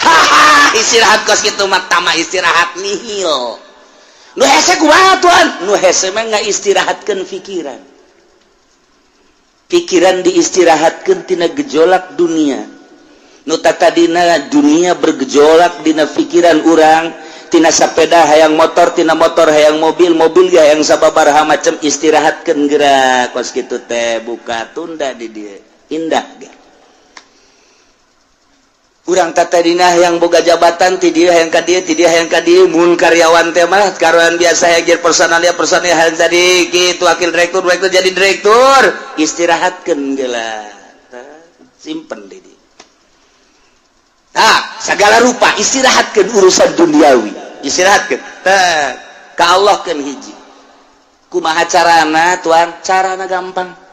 haha, istirahat kos gitu mah tama istirahat nihil. Nu hese kumaha, Tuan? Nu hese mah nggak istirahatkeun pikiran. Pikiran diistirahatkeun tina gejolak dunia. Nu tadina dunia bergejolak dina pikiran urang, tina sepeda hayang motor, tina motor hayang mobil, mobil ya yang sababaraha macam, istirahatkeun gerak kos kitu teh, buka tunda di dieu indah ge. Urang tadina yang boga jabatan ti dieu hayang ka dieu, ti dieu hayang ka dieu. Mun karyawan teh mah karyawan biasa hayang jadi personalia, personalia hayang jadi kitu, wakil direktur, direktur jadi direktur. Istirahatkeun geula, simpen di dieu. Nah, segala rupa istirahatkeun urusan duniawi, istirahatkeun teh ka Allah keun hiji. Kumaha carana, tuan? Carana gampang.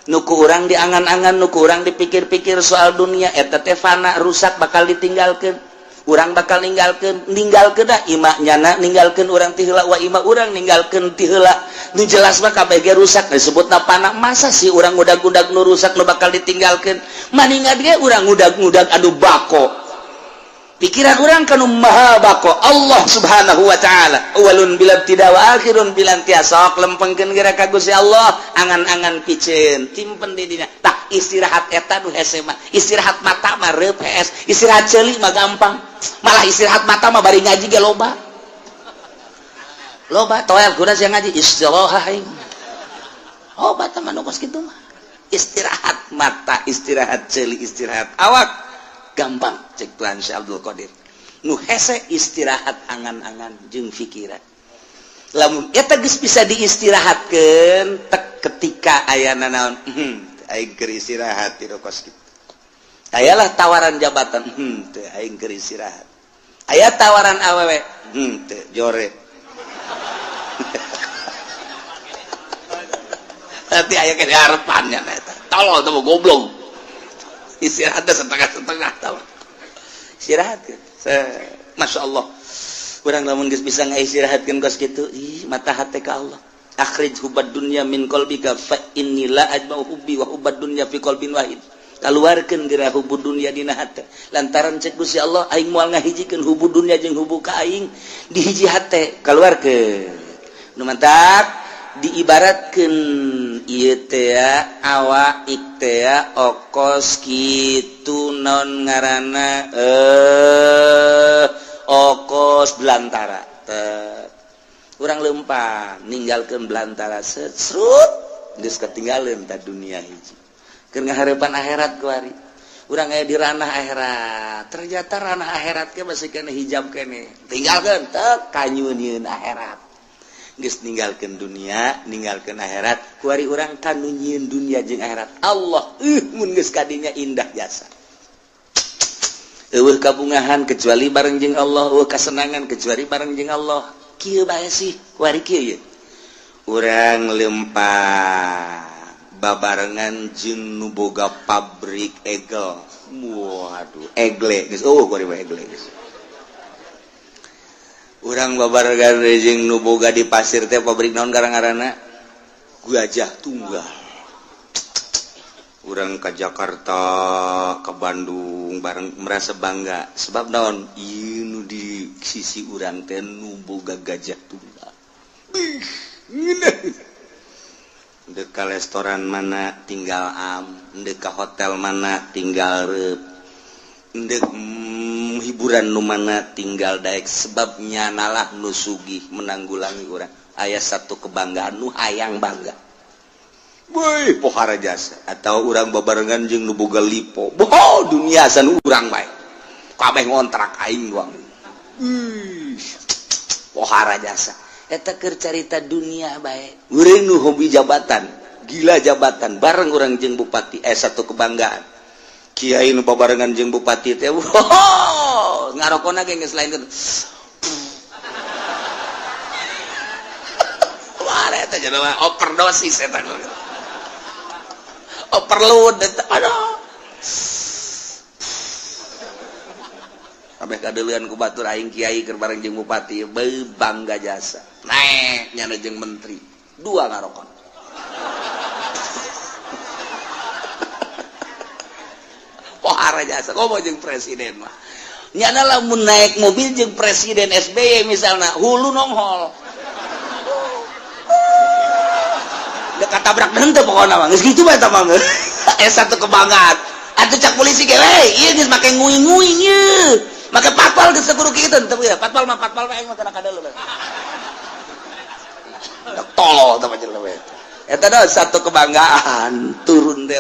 Nu ku urang diangan-angan, nu ku urang dipikir-pikir soal dunia eta teh fana, rusak, bakal ditinggalkan. Urang bakal ninggalkeun, ninggalkeun dah imah nyana, ninggalkeun urang ti heula, wa imah urang ninggalkeun ti heula. Nu jelas mah kabeh ge rusak, disebutna fana. Masa sih urang ngudag-ngudag nu rusak, nu bakal ditinggalkeun? Maningan ge urang ngudag-ngudag anu bako. Pikiran urang kanu maha bako, Allah Subhanahu wa ta'ala, awalun bila tidak wa akhirun bila intiha. Sok lempengkeun geura ka Gusti Allah, angan-angan piceun timpen di dina. Tah, istirahat eta nu hese mah. Istirahat mata mah reup hees, istirahat ceuli mah gampang. Malah istirahat mata mah bari ngaji ge loba loba toel kuda sia ngaji istirahat aing. Obat mah nu kos kitu mah. Istirahat mata, istirahat ceuli, istirahat awak gampang cek Tuhan Syekh Abdul Qadir. Nu hese istirahat angan-angan jeung pikiran. Lamun eta geus bisa diistirahatkeun tek ketika ayana naon, aing keur istirahat ti kos kitu. Ayalah tawaran jabatan, teu, aing keur istirahat. Aya tawaran awewe, teu, jore. Nanti aya ke harapannya eta. Tolol teh goblok. Istirahat setengah-setengah tau. Istirahat kan. Masya Allah. Urang lamun geus bisa ngaistirahatkeun kos kitu, ih mata hate ka Allah. Akhrij hubbad dunya min qalbika fa inni la ajma'u hubbi wa hubbad dunya fi qalbin wahid. Kaluarkeun geura hubbu dunya dina hate. Lantaran cek Gusti Allah aing moal ngahijikeun hubbu dunya jeung hubbu ka aing di hiji hate. Kaluarkeun. Nu mantak diibaratkeun ieu teh awak teh okos kitu non ngaranna okos belantara. Urang lempang ninggalkeun belantara, serut geus ketinggalan ta dunia hiji. Keur ngaharepan akhirat kuari. Urang aya di ranah akhirat. Ternyata ranah akhirat ke masih kena hijab kene. Tinggalkeun teh kanyunieun akhirat. Geus ninggalkeun dunia, ninggalkeun akhirat, kuari urang kanu nyieun dunia jeung akhirat. Allah, mun geus kadinya indah jasa. Eueuh kabungahan kecuali bareng jeung Allah, eueuh kasenangan kecuali bareng jeung Allah. Kieu bae sih, kuari kieu ye. Urang lempang babarengan jeung nu boga pabrik egel. Waduh, egle geus eueuh kuari mah egle geus. Urang babarengan jeung nu boga di pasir teh pabrik naon garang-garana? Gajah Tunggal. Urang ke Jakarta, ke Bandung bareng merasa bangga sebab naon? Ieu nu di sisi urang teh nu boga Gajah Tunggal. Bih, ngeunah. Dek ka restoran mana tinggal am, dek ka hotel mana tinggal reup. Dek hiburan nu mana tinggal daek sebabnya nalah nu sugih menanggulangi urang. Aya satu kebanggaan nu hayang bangga. Woi, pohara jasa atau urang babarengan jeung nu boga lipo. Boh, dunia san urang bae. Kabeh ngontrak aing doang. Ih, pohara jasa. Eta keur carita dunia bae. Urang nu hobi jabatan, gila jabatan, bareng urang jeung bupati, satu kebanggaan. Kiai nu babarengan jeung bupati teh, wow, ngarokona ge geus lain kitu. Wah, eta jelema overdosis eta. Overload eta. Aduh. Kabeh kadeuleun ku batur aing kiai keur bareng jeung bupati, beuh bangga jasa. Naek nyana jeung menteri, dua ngarokon. Pohara jasa komo jeung presiden mah. Nyana lamun naik mobil jeung presiden SBY misalna, hulu nonghol. Dek katabrak henteu pokona mah, geus kitu bae eta mah. Satu kebanggaan. Atuh cak polisi ge we, ieu geus make nguing-nguing ieu. Make patpal geus kudu kitu teu ya. Patpal mah patpal mah aing mah kana kadeuleu. Tolol teh jelema we. Eta dah satu kebanggaan turun teh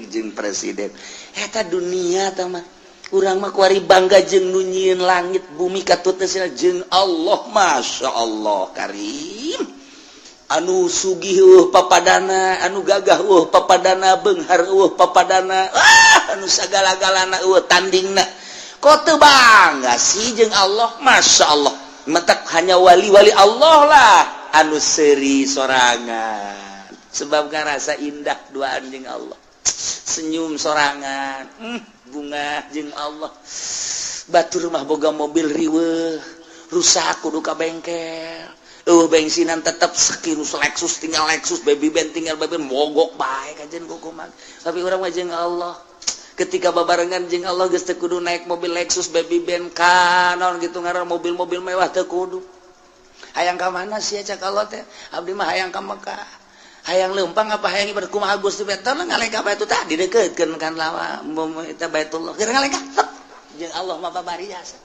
jeung presiden. Eta dunia teh mah. Urang mah kuari bangga jeung nu nyieun langit bumi katut jeung Allah. Masya Allah Karim, anu sugih papadana, anu gagah papadana, beunghar papadana, ah, anu sagala-galana tandingna. Kok teu bangga sih jeung Allah? Masya Allah, matak hanya wali-wali Allah lah anu seuri sorangan, sebab ngarasa indah duaan jeung Allah, senyum sorangan, bungah jeung Allah. Batur mah boga mobil riweuh, rusak kudu ka bengkel, bensinan tetep sekirus Lexus tinggal Lexus, baby band tinggal baby band, mogok bae kajen kumaha. Tapi urang mah jeung Allah, ketika babarengan jeung Allah geus teu kudu naik mobil Lexus, baby band, kanon gitu ngaran mobil-mobil mewah teu kudu. Hayang ka mana sih cak Allah teh? Abdi mah hayang ka Mekah. Hayang leumpang apa hayang ibadah kumaha Gusti? Teh ngalengkah batu tadi deukeutkeun kan lawa eta Baitullah, keur ngalengkah jeung Allah mah babari jasa.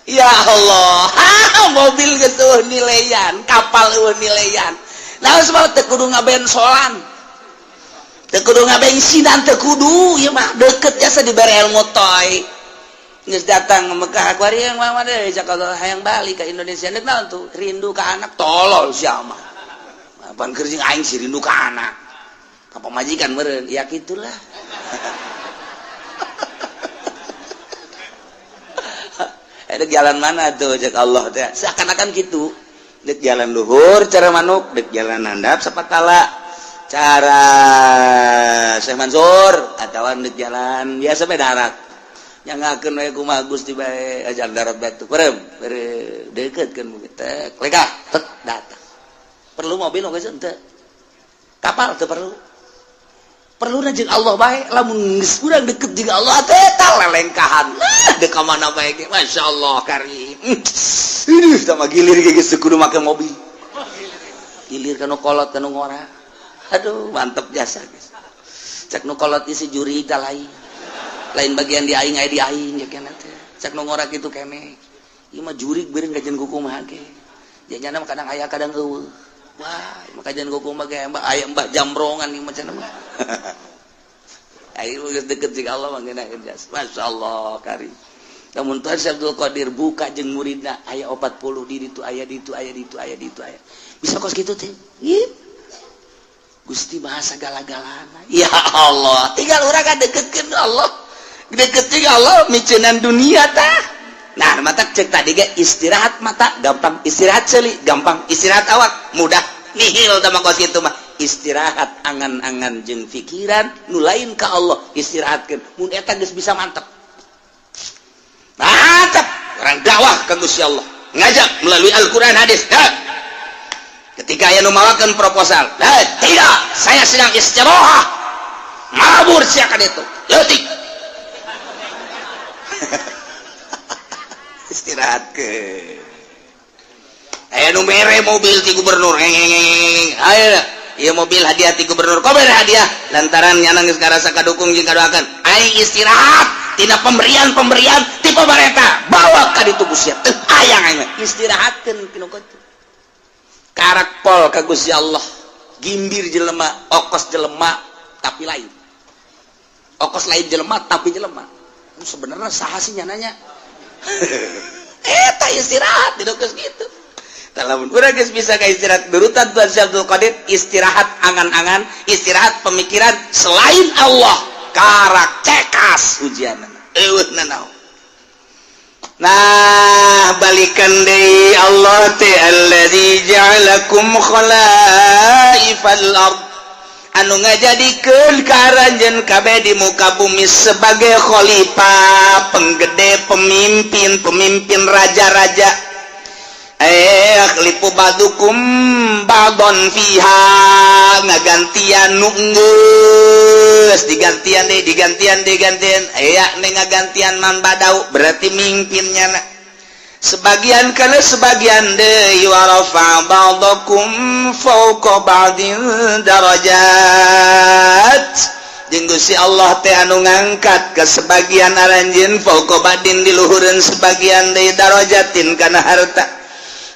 Ya Allah, ha, mobil geus euweuh nileyan, kapal euweuh nileyan. Nah, sebab teu kudu ngabensolan, teu kudu ngabensinan, teu kudu ieu mah deukeut jasa dibere ilmu toy. Geus datang ke Mekah kuari yang mah deui cak Allah hayang balik ke Indonesia. Nek naon tuh? Rindu ka anak. Tolol sia mah. Apaan keur jeung aing sih rindu ka anak? Ka pamajikan meureun. Ya kitulah. Ada jalan mana tuh cek Allah teh? Seakan-akan gitu. Dek jalan luhur cara manuk, dek jalan handap sapatala cara Syekh Mansur, atawa dek jalan biasa bae darat. Nyangakeun we kumaha Gusti bae ajar darat batu. Perem, deukeutkeun teh lekah tek datang. Perlu mobil oge henteu? Kapal teu perlu. Perlu jeung Allah bae. Lamun geus urang deket jeung Allah teh eta lelengkahan. Nah, dek ka mana bae ge masyaallah karim. Ih, tah gilir ge geus kudu make mobil. Gilir ka nu kolot ka nu ngora. Aduh, mantep jasa geus. Cek nu kolot isi juri tah lain. Lain bagian di aing aya di aing ya keneh teh. Cek nu ngora kitu keneh. Ieu mah jurig beureun kajian kumaha ge. Janyana mah kadang aya kadang eueuh. Wah, maka jangan kumaha ge mbah aya mbah jamrongan ieu macam mah. Ayo geus deket jeung Allah mah ngeunaheun jasa. Masyaallah karim. Lamun Tuhan Syekh Abdul Qadir buka jeung muridna aya 40 di ditu, aya di ditu, aya di ditu, aya di ditu, aya. Bisa kos kitu teh. Ih. Gusti bahasa gala-galana. Ya Allah, tinggal urang ka deketkeun Allah. Deket jeung Allah miceunan dunia tah. Nah, mata cek tadi ge istirahat mata gampang, istirahat ceuli gampang, istirahat awak mudah. Nihil tah mah kos kitu mah. Istirahat angan-angan jeung pikiran nu lain ka Allah istirahatkeun. Mun eta geus bisa mantep. Mantep orang dakwah ka Gusti Allah. Ngajak melalui Al-Qur'an hadis. Nah, ketika aya nu mawakeun proposal, nah, tidak, saya sedang istirahat. Mabur sia ka ditu. Leutik. Istirahat ke. Aya nu mere mobil ti gubernur. Ayo, ieu mobil hadiah ti gubernur. Kok mere hadiah? Lantaran nyana geus ngarasa kadukung jeung kadoakeun. Aing istirahat tina pemberian-pemberian ti pamarentah. Bawa ka ditu Gusti. Teu hayang aing mah. Istirahatkeun tinu kitu. Karak pol ka Gusti Allah. Gimbir jelema, okos jelema tapi lain. Okos lain jelema tapi jelema. Sebenarnya saha sih nyananya? Eta istirahat di geus kitu. Lamun urang geus bisa ka istirahat berutan Tuhan Syekh Abdul Qadir istirahat angan-angan, istirahat pemikiran selain Allah, karak cekas ujianna. Eueuh nanaon. Nah, balikan deui Allah teh alladzi ja'alakum khalaifal ard. Anu ngajadikeun ka aranjeun kabeh di muka bumi sebagai khalifah, penggede, pemimpin, pemimpin raja-raja. Yakhlifu ba'dukum ba'don fiha, ngagantian nu geus digantian deui, digantian, digantian aya nih ngagantian man badau, berarti mimpinnya na sebagian kana sebagian deui. Wa rafa ba'dakum fawqa ba'din darajat, jeung Gusti Allah teh anu ngangkat ke sebagian aranjeun fawqa ba'din di luhureun sebagian deui darajatin kana harta.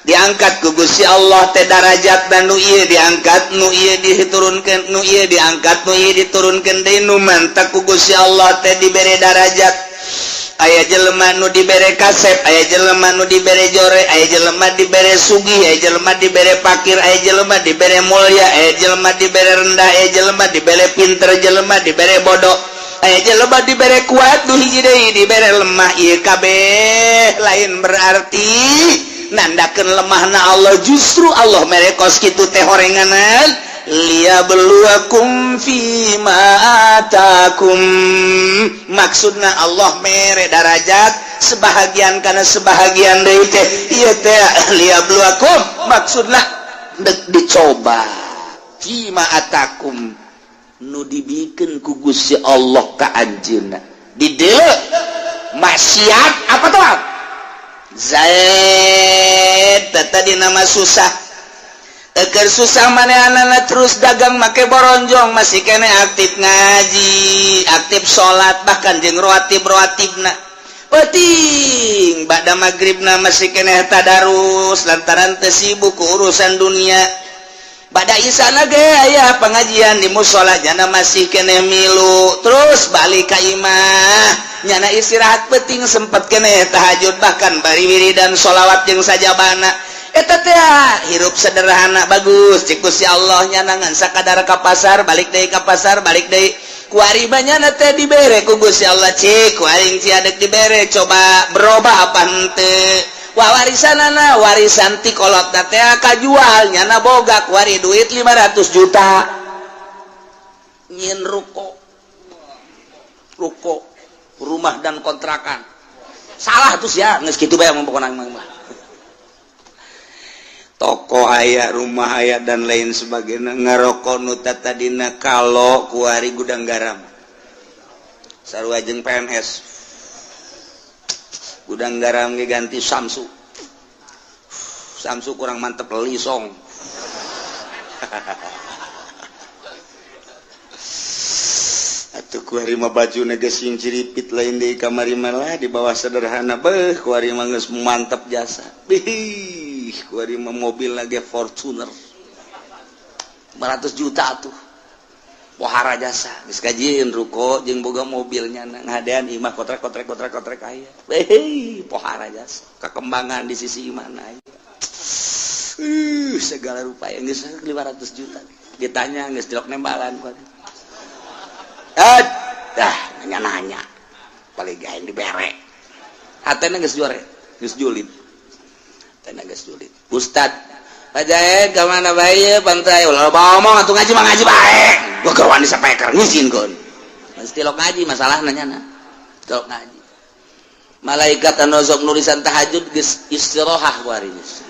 Diangkat ku Gusti Allah teh darajat dan nu ieu diangkat, nu ieu diturunkeun, nu ieu diangkat, nu ieu diturunkeun deui, nu mantak ku Gusti Allah teh dibere darajat. Aya jelema nu dibere kasep, aya jelema nu dibere jore, aya jelema dibere sugih, aya jelema dibere pakir, aya jelema dibere mulia, aya jelema dibere rendah, aya jelema dibere pinter, jelema dibere bodoh, aya jelema dibere kuat, nu hiji deui dibere lemah. Ieu kabeh lain berarti nandakeun lemahna Allah. Justru Allah mere kos kitu teh horenganan liyabluwakum fima atakum. Maksudna Allah mere darajat sebahagian karena sebahagian deui teh ieu teh liyabluwakum, maksudna dek dicoba fima atakum, nu dibikeun ku Gusti Allah ka anjeunna di dieu maksiat apa tuh. Zaid tadi nama susah. Eker susah manehna terus dagang make boronjong, masih kene aktif ngaji, aktif salat, bahkan jeung rawatib rawatibna. Penting ba'da maghribna masih kene tadarus lantaran teu sibuk ku urusan dunia. Ba'da isana ge aya pengajian di musola, nyana masih kene milu. Terus balik ka imah, nyana istirahat penting, sempet kene tahajud, bahkan bari wiridan sholawat jeung sajabana. Eta teh hirup sederhana bagus cik Gusti Allah. Nyanangan sakadar ka pasar, balik deui ka pasar, balik deui. Kuari nyana teh dibere ku Gusti Allah, cik ku aing cia dek dibere, coba berubah apa henteu. Wah, warisanana, warisan ti kolot teh kajual, nyana boga kuari duit 500 juta, nyieun ruko, ruko rumah dan kontrakan. Salah tuh ya, geus kitu bae pokona mah. Toko aya, rumah aya, dan lain sebagainya. Ngarokok nu tadina kalau kuari Gudang Garam, sarua jeung PNS. Gudang Garam ge ganti Samsu. Samsu kurang mantep, Lisong. Atuh kuari mah baju geus sing ciripit, lain deui kamari malah di bawah sederhana. Beuh, kuari mah geus mantep jasa. Bih, kuari mah mobil lagi Fortuner 500 juta tuh, pohara jasa. Geus kajieun ruko jeung boga mobilnya, ngadean imah kotrek kotrek kotrek kotrek aya. Beuh, pohara jasa kekembangan di sisi mana aya. Segala rupa yang geus 500 juta. Ditanya geus dilok nembalan ku. Ah, dah nanya-nanya. Paling gaeng dibere. Hatena geus jore, geus julid. Hatena geus julid. Ustad, Pak Jaed ka mana bae pantai? Ulah ngomong atuh, ngaji mah ngaji bae. Gua keur wani sapeker ngizinkeun. Mesti lok ngaji masalahna nyana. Lok ngaji. Malaikat anu sok nulisan tahajud geus istirahat kuari geus.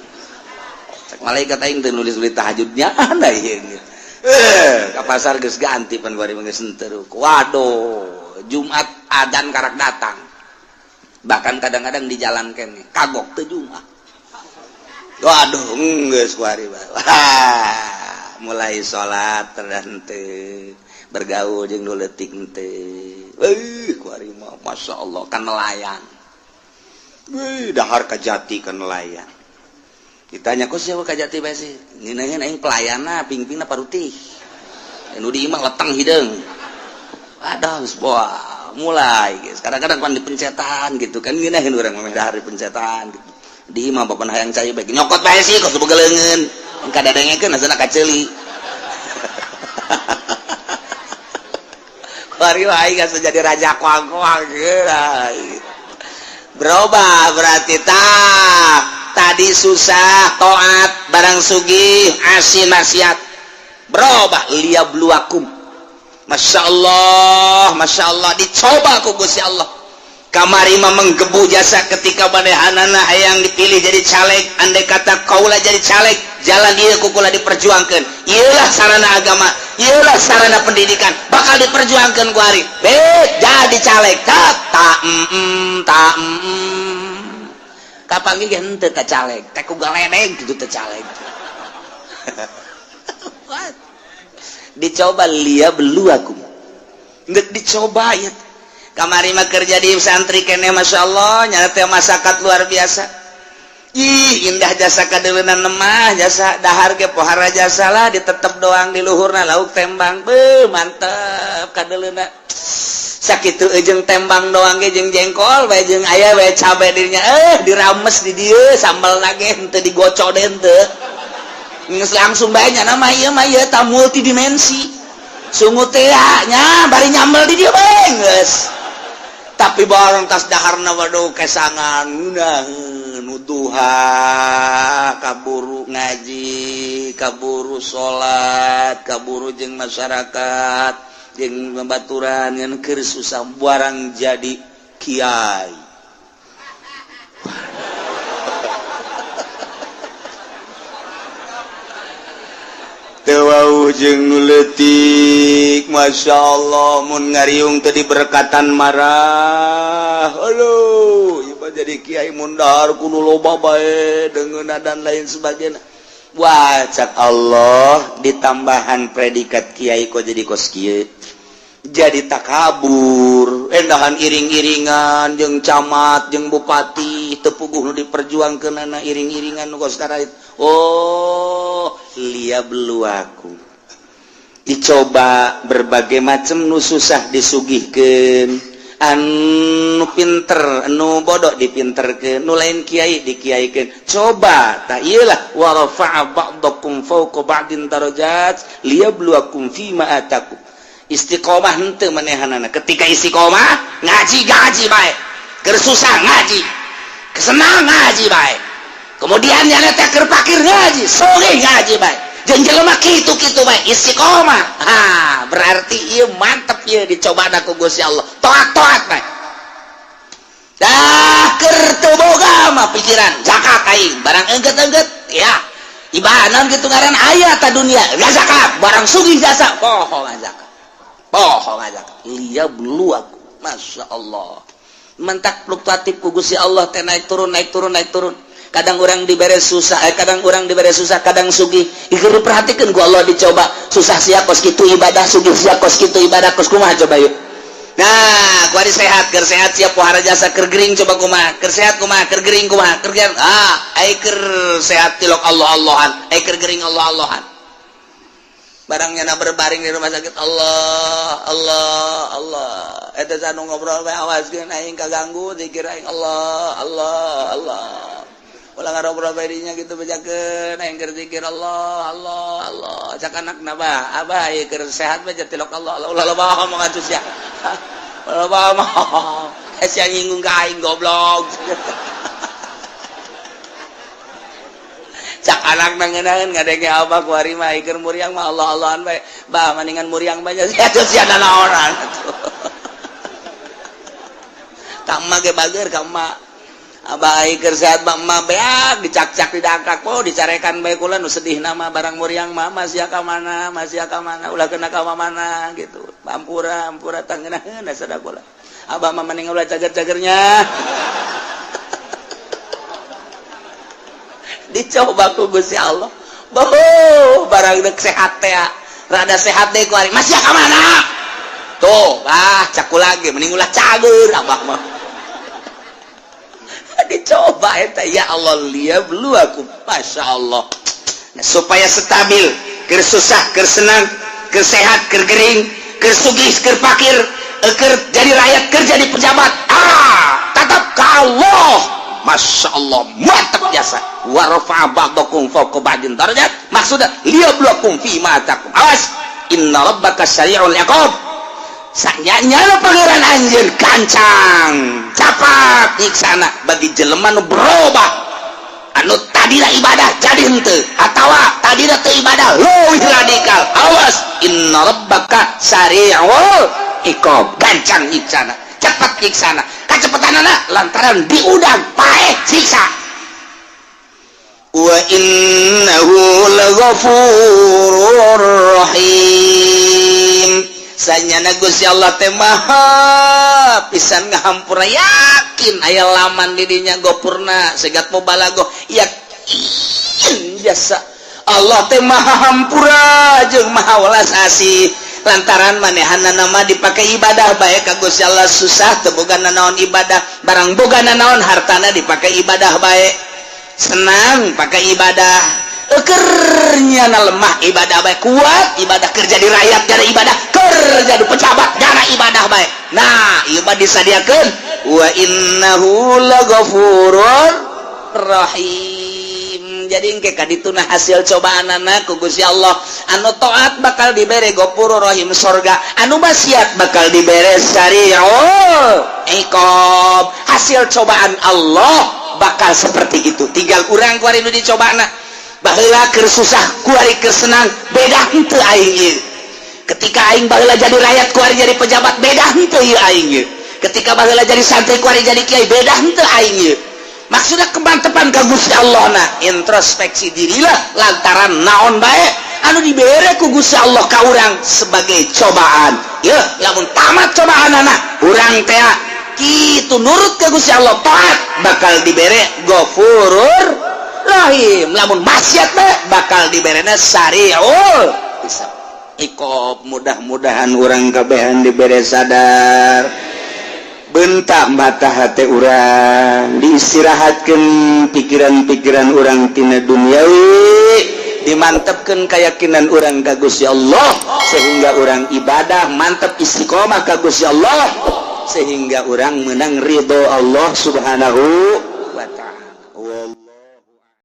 Cek malaikat, aing teu nulis-nulis tahajudnya anda ieu. Eh, ka pasar geus ganti pan kuari geus henteu. Waduh, Jumat adan karak datang. Bahkan kadang-kadang di jalan kene kagok teu Jumat. Waduh, geus kuari. Wah, mulai salat terhenteu, bergaul jeung nu leutik henteu. Eh, kuari mah Masya Allah kan nelayan. Wih, dahar kajati kan nelayan. Ditanya, kok siapa kajati bae sih? Ngeunaheun aing pelayanna, pingpingna parutih. Nu di imah leteng hideung. Waduh, geus wah, mulai guys. Kadang-kadang kan di pencetan gitu kan ngeunaheun urang mah dahar di pencetan gitu. Di imah bapak hayang cai bae nyokot bae sih kos boga leungeun. Kadadengekeun asana kaceuli. Kuari wae geus jadi raja koang-koang geus. Berubah berarti tak tadi susah toat, barang sugih asin maksiat. Berubah liyabluwakum. Masya Allah, Masya Allah, dicoba ku Gusti Allah. Kamari mah menggebu jasa ketika manehanana hayang dipilih jadi caleg. Andai kata kaula jadi caleg, jalan ieu ku kula diperjuangkan, ieulah sarana agama, ieulah sarana pendidikan, bakal diperjuangkan ku ari be jadi caleg. Tak tak tak kapanggih ge henteu ka caleg teh ku galedeg gitu teh caleg. Dicoba liyabluwakum, geus dicoba ya. Kamari mah kerja di santri kene, Masya Allah, nyata teh masakat luar biasa. Ih, indah jasa kadeleunan lemah jasa, dahar ge pohara jasa lah, ditetep doang di luhurna lauk tembang. Beuh, mantep kadeleuna. Sakitu jeung tembang doang ge, jeung jengkol bae, jeung aya bae cabe dirinya, dirames di dieu sambal lagi henteu digocok deh, henteu, geus langsung bae nya. Nama ieu mah ieu ta multidimensi sungut teh nya, bari nyambel di dieu bae geus. Tapi barang tas daharna, waduh, kesangan ngeunaheun duha, kaburu ngaji, kaburu salat, kaburu jeung masyarakat, jeung babaturan yang keur susah. Barang jadi kiai, teu jeung nu leutik. Masya Allah, mun ngariung tadi berkatan marah. Aduh, ieu jadi kiai mun dahar kudu loba bae deungeunna dan lain sebagainya. Wah, cak Allah, ditambahan predikat kiai kok jadi kos kieu, jadi takabur, endahan iring-iringan jeung camat jeung bupati, teu puguh nu diperjuangkeunana iring-iringan nu kos. Oh, liyabluwakum, dicoba berbagai macam. Nu susah disugihkeun, anu pinter, anu bodoh dipinterkeun, nu lain kiai dikiaikeun. Coba tak iyalah, wa rafa'a ba'dakum fawqa ba'din darajat liyabluwakum fima atakum. Istiqomah henteu manehanana? Ketika istiqomah ngaji, ngaji bae, keur susah ngaji, kesenang ngaji bae, kemudian yang teh keur pakir ngaji, sugih ngaji bae, jeung jelema kitu-kitu bae istiqomah. Ha, berarti ieu mantep, ieu dicoba ku Gusti Allah. Toat-toat bae dah. Keur teu boga mah pikiran zakat aing, barang engget-engget ya ibadah gitu, ngaran aya ta dunia ya zakat, barang sugih jasa poho zakat, poho zakat. Liyabluwakum. Masya Allah, mentak fluktuatif ku Gusti Allah teh, naik turun, naik turun, naik turun. Kadang orang dibere susah, kadang orang dibere susah, kadang sugih. Ieu perhatikan ku Allah dicoba, susah sia kos kitu ibadah, sugih sia kos kitu ibadah, kos kumaha coba yuk. Nah, kuari sehat, keur sehat siap pohara jasa, keur gering coba kumaha, keur sehat kumaha, keur gering kumaha, keur gering, ah, ai keur sehat tilok Allah Allahan, ai keur gering Allah Allahan. Barangnya na berbaring di rumah sakit, Allah Allah Allah. Eta anu ngobrol bae, awaskeun aing kaganggu zikir aing, Allah Allah Allah. Ulah ngarobrol bae dinya gitu, bejakeun aing keur zikir, Allah Allah Allah. Cak anakna, "Bah, abah ieu keur sehat bae tilok Allah Allah, ulah loba ngomong atuh sia. Ulah loba ngomong. Eh, sia nyinggung ka aing, goblok." Cak anak nangenaeun ngadenge abah kuari mah keur muriang mah Allah Allahan bae. "Bah, mendingan muriang bae sia atuh, sia nanaonan atuh." Ka emak ge bager ka emak. Abah ai keur sehat mah emak beak dicakcak, didangkak, oh, dicarekan bae kula. Nu sedih nama barang muriang mah, masih ka mana, masih ka mana, ulah kena ka mana gitu. Ampura, ampura, tangeunaheun asa kula. Abah mah mending ulah cager-cagernya. Dicoba ku Gusti Allah. Boh, barang dek sehat teh, rada sehat deh kuari, masih ka mana tuh? Ah, caku lagi, mending ulah cager abah mah. Dicoba eta, ya Allah, liyabluwakum. Masya Allah. Nah, supaya stabil, keur susah, keur senang, keur sehat, keur gering, keur sugih, keur pakir, keur jadi rakyat, keur jadi pejabat, ah, tetap ke Allah. Masya Allah, mantap jasa. Wa rafa'a ba'dakum fawqa ba'din darajat, maksudnya liyabluwakum fi ma atakum. Awas, inna rabbaka sari'ul iqab. Sanyanya Pangeran anjeun gancang capat nyiksana bagi jelema nu berubah, anu tadina ibadah jadi henteu, atawa tadina teu ibadah leuwih radikal. Awas, inna rabbaka sari'ul iqab, gancang nyiksana, cepat nyiksana. Kacepetanana lantaran diudang paeh siksa. Wa innahu laghafurur rahim. Sanyana Gusti Allah teh maha pisan ngahampura. Yakin aya laman di dinya gopurna segat mubalagoh, yakin jasa Allah teh maha hampura jeung maha welas asih, lantaran manehana nama dipakai ibadah bae ka Gusti Allah. Susah teu boga nanaon, ibadah. Barang boga nanaon, hartana dipakai ibadah bae. Senang pakai ibadah. Eker Nyana lemah, ibadah bae kuat, ibadah kerja di rakyat jana ibadah, kerja di pejabat jana ibadah bae. Nah, ieu mah disadiakeun wa innahu laghafurur rahim. Jadi engke kadituna hasil cobaan anak ku Gusti Allah, anu taat bakal dibere Ghafurur Rahim, sorga, anu maksiat bakal dibere sari'ul iqab. Hasil cobaan Allah bakal seperti itu. Tinggal urang kuari nu dicobana. Baheula keur susah, kuari keur senang, beda henteu aing ieu? Ketika aing baheula jadi rakyat, kuari jadi pejabat, beda henteu ieu aing ieu? Ketika baheula jadi santri, kuari jadi kiai, beda henteu aing ieu? Maksudnya kemantepan ka Gusti Allah. Nah, introspeksi dirilah, lantaran naon bae anu dibere ku Gusti Allah ka urang sebagai cobaan ya. Lamun tamat cobaan anak urang teh kitu, nurut ke Gusti Allah, taat, bakal dibere Ghafurur Rahim. Lamun maksiat bae, bakal diberena sari'ul hisab, iqab. Mudah-mudahan urang kabehan dibere sadar, bentak mata hati urang, diistirahatkan pikiran-pikiran urang tina duniawi, dimantapkan keyakinan urang ka Gusti Allah, sehingga urang ibadah mantap, istiqomah ka Gusti Allah, sehingga urang menang ridho Allah Subhanahu.